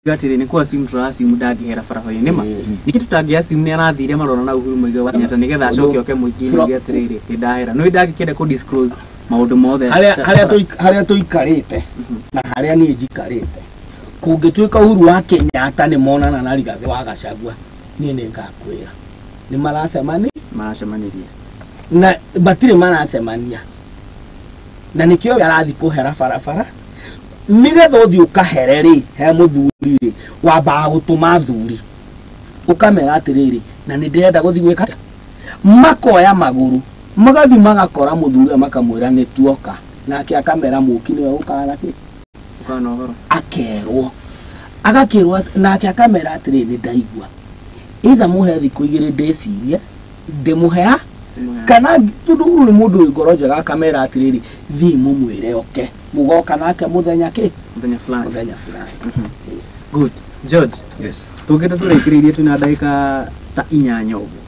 atĩrĩ nĩ kwa-assume tũra-assume ndangĩhera barabara-inĩ nĩma nĩkĩ tũtangĩ-assume nĩ arathire marona na Uhuru Muigai wa Kenyatta nĩgetha acoke oke mũingĩ-inĩ oige atĩrĩrĩ nĩ ndahera no ndangĩkĩenda kũ disclose maũndũ mothe harĩa tũikarĩte na harĩa niĩ njikarĩte kũngĩtuĩka Uhuru wa Kenyatta nĩ monana na Rigathĩ wa Gachagua niĩ nĩ ngakwĩra nĩ maracemanirie na matirĩ maracemania na nĩkĩo arathiĩ kũhera barabara nĩgetha ũthiĩ ũkahere rĩ he mũthuri rĩ wambaga gũtũma athuri ũkamera atĩrĩrĩ na nĩ ndĩrenda gũthiĩ gwĩka makoya magũrũ magathiĩ magakora mũthuri makamwĩra nĩ tuoka nake akamera mũki nĩwe ũkaga na kĩ akerwo agakĩrwo nake akamera atĩrĩrĩ nĩ ndaigua either mũhe thikũ igĩrĩ ndĩcirie ndĩmũhea kana tondũ Uhuru nĩ mũndũ wĩ ngoro njega akamera atĩrĩrĩ thiĩ mũmwĩre oke mũgoka nake mũthenya kĩ mũthenya fulani Good George. Yes. Tũngĩte tũrĩkĩrĩirie twĩna ndagĩka ta inyanya ũguo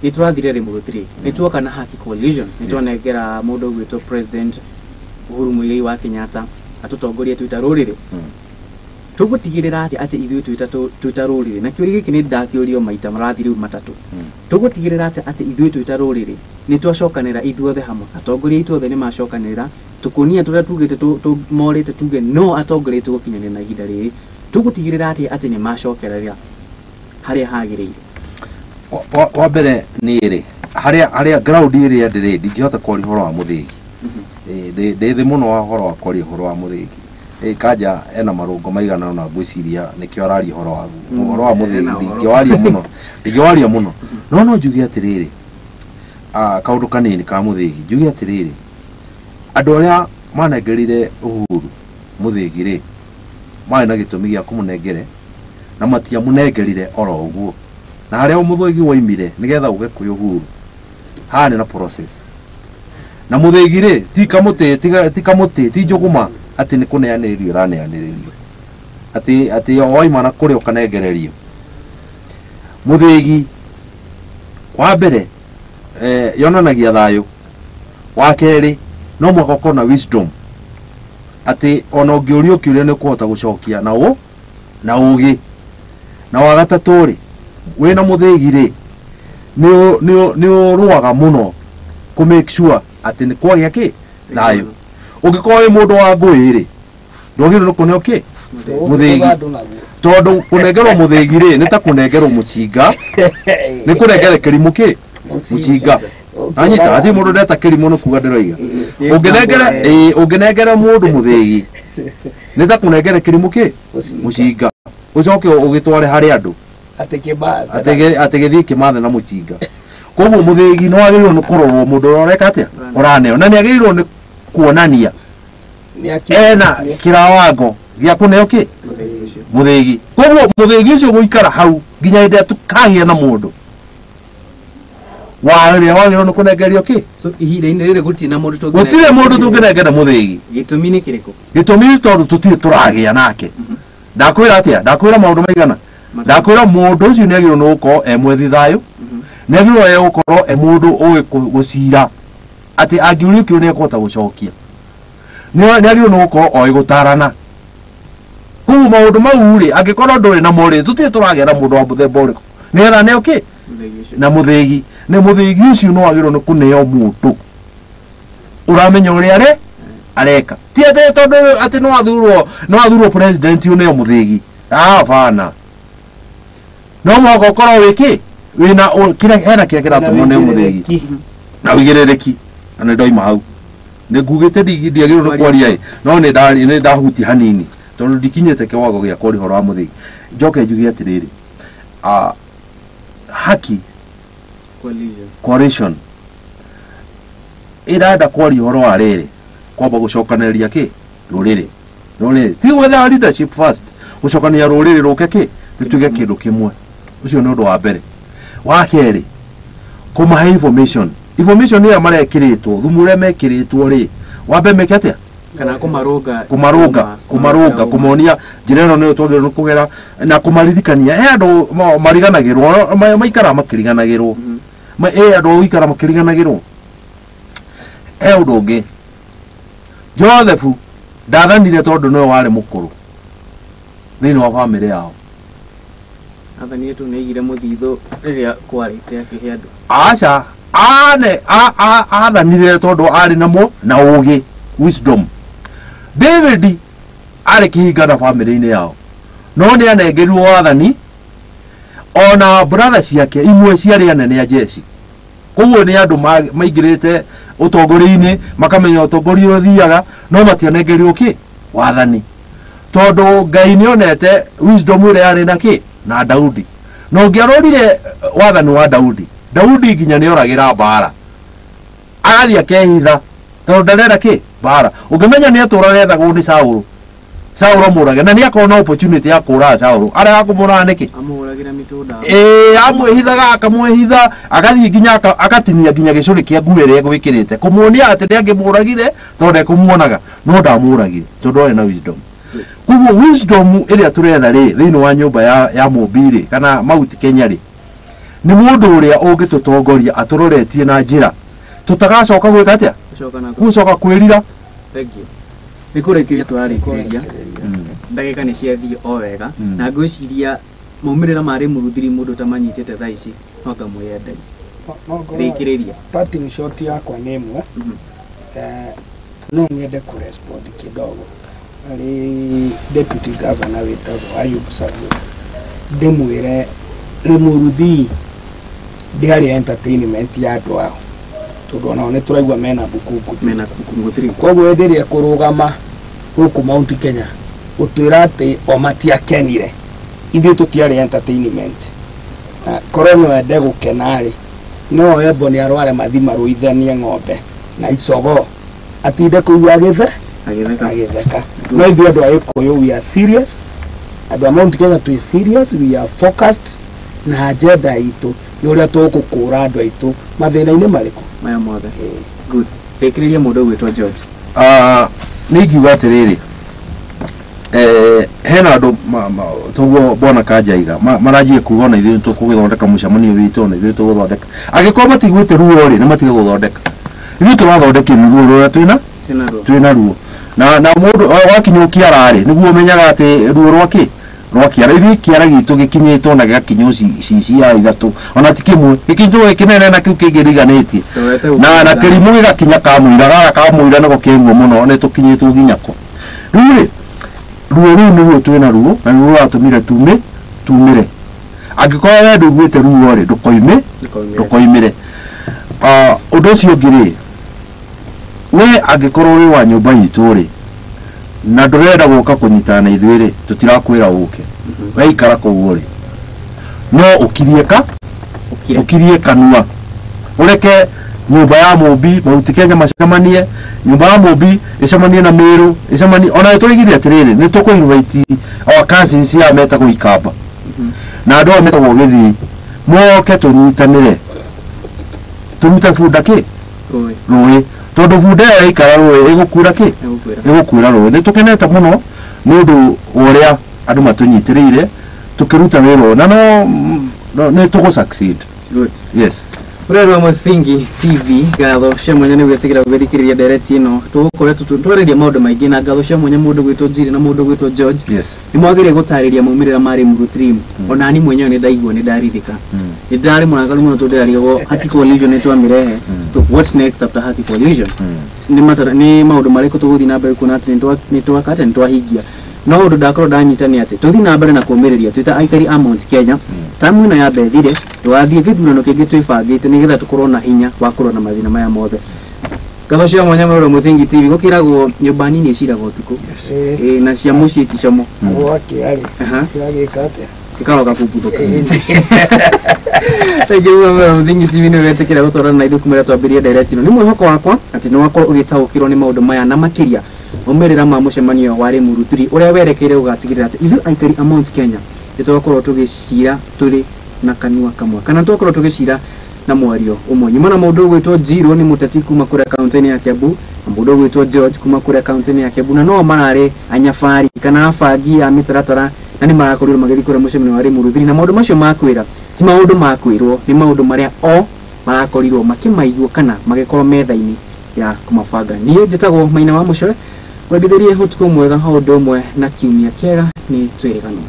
nĩ tũrathire Limuru 3 nĩ tuoka na Haki Coalition nĩ twanengera mũndũ ũgwĩtwo president Uhuru Muigai wa Kenyatta atũtongorie twĩta rũrĩrĩ tũgũtigĩrĩra atĩ ithuĩ twĩta rũrĩrĩ na kĩũria gĩkĩ nĩ ndakĩũrio maita marathi rĩu matatũ tũgũtigĩrĩra atĩ ithuĩ twĩta rũrĩrĩ nĩ twacokanĩra ithuothe hamwe atongoria aitũ othe nĩ macokanĩrĩra tũkũnia tũrĩa tugĩte morĩte tuge no atongoria tũgũkinyanĩra na ihinda rĩrĩ tũgũtigĩrĩra atĩ nĩ macokerera harĩa hagĩrĩire. Wa mbere nĩ rĩ harĩa ground ĩrĩa ndĩrĩ ndingĩhota kwaria ũhoro wa mũthĩgi ndĩ thĩ mũno wa ũhoro wa kwaria ũhoro wa mũthĩgi Kanja ena marũngo maigana ũna ngwĩciria nĩkĩo araria ũhoro waguo ũhoro wa mũthĩgi ndingĩwaria mũno no njuge atĩrĩrĩ kaũndũ kanini ka mũthĩgi njuge atĩrĩrĩ andũ arĩa manengerire Uhuru mũthĩgi rĩ marĩ na gĩtũmi gĩa kũmũnengere na matiamũnengerire oro ũguo na harĩa mũthĩgi woimire nĩgetha ũge kwĩ Uhuru harĩ na process na mũthĩgi rĩ ti kamũtĩ ti njũgũma atĩ nĩ kũneanĩrĩrio ĩraneanĩrĩrio atĩ waima na kũrĩa ũkanengererio mũthĩgi wa mbere yonanagia thayũ wa kerĩ no mũhaka ũkorwo na wisdom atĩ ona ũngĩũrio kĩũria nĩ ũkũhota gũcokia na ũgĩ na wa gatatũ rĩ wĩna mũthĩgi rĩ nĩ ũrũaga mũno kũ make sure atĩ nĩ kwagĩa kĩ thayũ ũngĩkorwo wĩ mũndũ wa ngũĩ rĩ Ndwagĩrĩirwo nĩ kũneo kĩ? Mũthĩgi. Tondũ kũnengerwo mũthĩgi rĩ nĩ ta kũnengerwo mũcinga, nĩ kũnengere kĩrimũ kĩ? Mũcinga. Anyita ati mũndũ ndeta kĩrimũ nĩ kuga ndĩroiga. Ũngĩnengera mũndũ mũthĩgi nĩ ta kũnengere kĩrimũ kĩ? Mũcinga. Ũcoke ũgĩtware harĩ andũ atĩ gĩthiĩ kĩmathe na mũcinga. Koguo mũthĩgi nĩ wagĩrĩirwo nĩ kũrorwo mũndũ ũrĩa ũreka atĩa? Ũraneo. Na nĩ agĩrĩirwo nĩ kuonania ena kĩrawango gĩa kũneo kĩ? Mũthĩgi. Koguo mũthĩgi ũcio gũikara hau nginya hĩndĩ ĩrĩa tũkagĩa na mũndũ warĩa wagĩrĩirwo nĩ kũnengerio kĩ? So ihinda-inĩ rĩrĩ gũtirĩ na mũndũ gũtirĩ mũndũ tũngĩnengera mũthĩgi. Gĩtũmi nĩ kĩrĩkũ? Gĩtũmi nĩ tondũ tũtirĩ tũragĩa nake. Ndakwĩra atĩa? Ndakwĩra maũndũ maigana? Ndakwĩra mũndũ ũcio nĩ agĩrĩirwo nĩ gũkorwo e mwethi thayũ, nĩ agĩrĩirwo e gũkorwo e mũndũ ũĩ gũcira atĩ angĩũrio kĩũria nĩ ekũhota gũcokia. Nĩ agĩrĩirwo nĩ gũkorwo oĩ gũtarana. Koguo maũndũ mau rĩ angĩkorwo ndũrĩ namo rĩ tũtirĩ tũragĩa na mũndũ wa mũthemba ũrĩkũ nĩgetha aneo kĩ? Na mũthĩgi. Nĩ mũthĩgi ũcio no wagĩrĩirwo nĩ kũneo mũndũ ũramenya ũrĩa areka. Ti atĩ tondũ atĩ no athurwo president ũneo mũthĩgi. Hapana. No mũhaka ũkorwo wĩ kĩ? Wĩna kĩrĩa hena kĩrĩa kĩratũma ũneo mũthĩgi. Na ũigĩrĩrĩki. Na nĩ ndoima hau. Nĩ ngugĩte ndiagĩrĩirwo nĩ kwaria ĩ, no nĩ ndahutia hanini tondũ ndikinyĩte kĩwango gĩa kwaria ũhoro wa mũthĩgi. Njoke njuge atĩrĩrĩ, Haki Coalition ĩrenda kwaria ũhoro wa rĩrĩ kwamba gũcokanĩrĩria kĩ? Rũrĩrĩ. Rũrĩrĩ. Ti gwetha leadership first, gũcokanĩrĩria rũrĩrĩ rũke kĩ? Rũtuĩke kĩndũ kĩmwe. Ũcio nĩ ũndũ wa mbere. Wa kerĩ, kũmahe information. Information ĩrĩa marekĩrĩtwo, thumu ũrĩa mekĩrĩtwo rĩ, wambe meke atĩa? Kana kũmarũnga. Kũmarũnga, kũmonia njĩra ĩno nĩyo twagĩrĩirwo nĩ kũgera na kũmaririkania. He andũ mariganagĩrwo, maikaraga makĩriganagĩrwo. He andũ gũikara makĩriganagĩrwo. He ũndũ ũngĩ. Joseph ndathanire tondũ nĩwe warĩ mũkũrũ thĩinĩ wa bamĩrĩ yao. Athanire tu nĩaigire mũthithũ rĩrĩa kwarĩte akĩhe andũ. Aca, athanire tondũ arĩ namo na ũgĩ, wisdom. David arĩ kĩhinga na bamĩrĩ-inĩ yao, no nĩ anengerirwo wathani ona brother ciake imwe ciarĩ anene a jeshi. Koguo nĩ andũ maingĩrĩte ũtongoria-inĩ, makamenya ũtongoria ũrĩa ũthiaga, no matianengerirwo kĩ? Wathani. Tondũ Ngai nĩonete wisdom ĩrĩa yarĩ na kĩ? Na Daudi. Na ũngĩarorire wathani wa Daudi, Daudi nginya nĩoragĩra mbara. Agathiĩ akehitha tondũ ndarenda kĩ? Mbara. Ũngĩmenya nĩ atũraga ethagwo nĩ Saũlũ, Saũlũ amũrage, na nĩakorwo na opportunity ya kũũraga Saũlũ. Arega kũmũraga nĩkĩ? Amũhũragĩra mĩtũnda. Amwĩhithaga, akamwĩhitha, agathiĩ nginya agatinia nginya gĩcũrĩ kĩa nguo ĩrĩa egwĩkĩrĩte, kũmuonia atĩ nĩangĩmũragire tondũ ndekũmuonaga, no ndamũragire tondũ arĩ na wisdom. Koguo wisdom ĩrĩa tũretha rĩ thĩinĩ wa nyũmba ya Mũmbi rĩ, kana Mount Kenya rĩ, nĩ mũndũ ũrĩa ũngĩtũtongoria atũroretie na njĩra tũtagacoka gwĩka atĩa? Gũcoka kwĩrira. Thank you. Nĩ kũrĩkĩrĩria tũrarĩkĩrĩria. Ndagĩka nĩ ciathiĩ o wega. Na ngwĩciria maumĩrĩra ma Rĩmuru mũndũ ũtamanyitĩte thaa ici no ngamwĩyenderi. Rĩkĩrĩria. Parting shot yakwa nĩ ĩmwe. No nyende kũrespond kidogo harĩ deputy governor wĩtagwo Ayub Savula. Ndĩmwĩre Rĩmuru ndĩarĩ entertainment ya andũ ao, tondũ onao nĩ tũraigua mena Bukungu. Mena Bukungu 3. Koguo hĩndĩ ĩrĩa ekũrũgama gũkũ Mount Kenya gũtwĩra atĩ o matiakenire, ithuĩ tũtiarĩ entertainment. Korwo no ende gũkena rĩ, no oe Mboni arware mathi marũithanie ng'ombe na icogoo, atinde kũu agĩtheka. No ithuĩ andũ a Gĩkũyũ we are serious, andũ a Mount Kenya twĩ serious, we are focused na agenda itũ nĩ ũrĩa tũgũkũra andũ aitũ mathĩna-inĩ marĩkũ maya mothe. Good. Rĩkĩrĩria mũndũ ũgwĩtwo George. Nĩ ingiuga atĩrĩrĩ, hena andũ toguo Bwana Kanja aiga maranjie kuga ona ithuĩ tũkũgĩthondeka mũcemanio witũ, ona ithuĩ tũgũthondeka. Angĩkorwo matiguĩte ruo rĩ, nĩ matige gũthondeka. Ithuĩ tũrathondeka ruo rũrĩa twĩna ruo. Na mũndũ wakinya ũkĩara rĩ, nĩguo ũmenyaga atĩ ruo rwa kĩ? Rwa kĩara. Ithuĩ kĩara gitũ gĩkinyĩtwo na gĩgakinywo cia ithatũ, ona ti kĩmwe, gĩkinyĩtwo gĩ kĩnene na kĩu kĩngĩ riganĩtie. Na kĩrimũ gĩgakinya kamũira, gaka kamũira nĩko kĩruo mũno, nĩ tũkinyĩtwo nginya ko. Rĩu rĩ, Ruo rũu nĩruo twĩna ruo na nĩruo rũratũmire tumĩre. Angĩkorwo we ndũiguĩte ruo rĩ, ndũkoimĩre. Ũndũ ũcio ũngĩ rĩ, we angĩkorwo wĩ wa nyũmba itũ rĩ na ndũrenda gũka kũnyitana na ithuĩ rĩ, tũtirakwĩra ũke, we ikara kũu rĩ, no ũkirie kanua, ũreke nyũmba ya Mũmbi Mount Kenya macemanie, nyũmba ya Mũmbi ĩcemanie na Meru ĩcemanie. Ona tũrigire atĩrĩrĩ, nĩ tũkũ invite our cousins aya metagwo Ikamba na andũ aya metagwo Gĩthii moke tũnyitanĩre, tũrute bunda kĩ rũĩ, tondũ bunda ĩyo yaikara rũĩ ĩgũkuĩra kĩ, ĩgũkuĩra rũĩ. Nĩ tũkenete mũno nĩ ũndũ wa ũrĩa andũ matũnyitĩrĩire tũkĩruta wĩra ũyũ, na no nĩ tũgũ succeed. Good. Yes. Ũrĩa wa Mũthingi TV, ngatho cia mwanya nĩ gwĩtĩkĩra gũgĩthikĩrĩria ndereti ĩno. Tũgũkoretwo twarĩria maũndũ maingĩ, na ngatho cia mwanya mũndũ gwĩtwo Njiri na mũndũ gwĩtwo George. Yes. Nĩ mwagĩrĩire gũtarĩria maumĩrĩra ma Limuru 3. Ona ni mwenyewe nĩ ndaigua nĩ ndarithika, nĩ ndarĩ mũrakaru mũno tondũ ndĩrarigagwo Haki Coalition nĩ twamĩrehe. So what next after Haki Coalition? Nĩ maũndũ marĩkũ tũgũthiĩ na mbere kuona atĩ nĩ twaka atĩ nĩ twahingia? No ũndũ ndakorwo ndanyita nĩ atĩ tũthiĩ na mbere na kũũmĩrĩria twĩ ta aikari a Mount Kenya, tamu ĩno ya mbethire, tũgathiĩ gĩthurano kĩngĩ twĩbangĩte nĩgetha tũkorwo na hinya wa kũrũa na mathĩna maya mothe. Ngatho cia mwanya mũrora Mũthingi TV, gũkĩragwo nyũmba nini ĩciraga ũtukũ. Ĩĩ, na cia mũciĩ ti como. Gwakĩa rĩ, kĩragĩka atĩa? Gĩkaroka kũbuthũka. Thengiũ mũno mũrora Mũthingi TV nĩ wetĩkĩra gũtwarana na ithuĩ kuma rĩrĩa twambĩrĩria ndereti ĩno. Nĩ mwĩhoko wakwa atĩ nĩ wakorwo ũgĩtaũkĩrwo nĩ maũndũ maya na makĩria maumĩrĩra ma mũcemanio wa Limuru 3 ũrĩa werekeire gũgatigĩrĩra atĩ ithuĩ aikari a Mount Kenya nĩ twakorwo tũgĩcira tũrĩ na kanua kamwe, kana twakorwo tũgĩcira na mwario ũmwe. Nyuma na mũndũ ũgwĩtwo Njirũ, nĩ mũteti kuma kũrĩa kaunti-inĩ ya Kiambu, na mũndũ ũgwĩtwo George kuma kũrĩa kaunti-inĩ ya Kiambu, na no mararĩ anyabari kana abangi a mĩtaratara, na nĩ marakorirwo magĩthiĩ kũrĩa mũcemanio wa Limuru 3, na maũndũ macio makwĩra ti maũndũ ma kwĩrwo, nĩ maũndũ marĩa o marakorirwo makĩmaigua kana magĩkorwo metha-inĩ ya kũmabanga. Niĩ njĩtagwo Maina wa Mũcore, ngwendithĩrie ũtukũ mwega o ũndũ ũmwe na kiumia kĩega, nĩ twĩrĩganwo.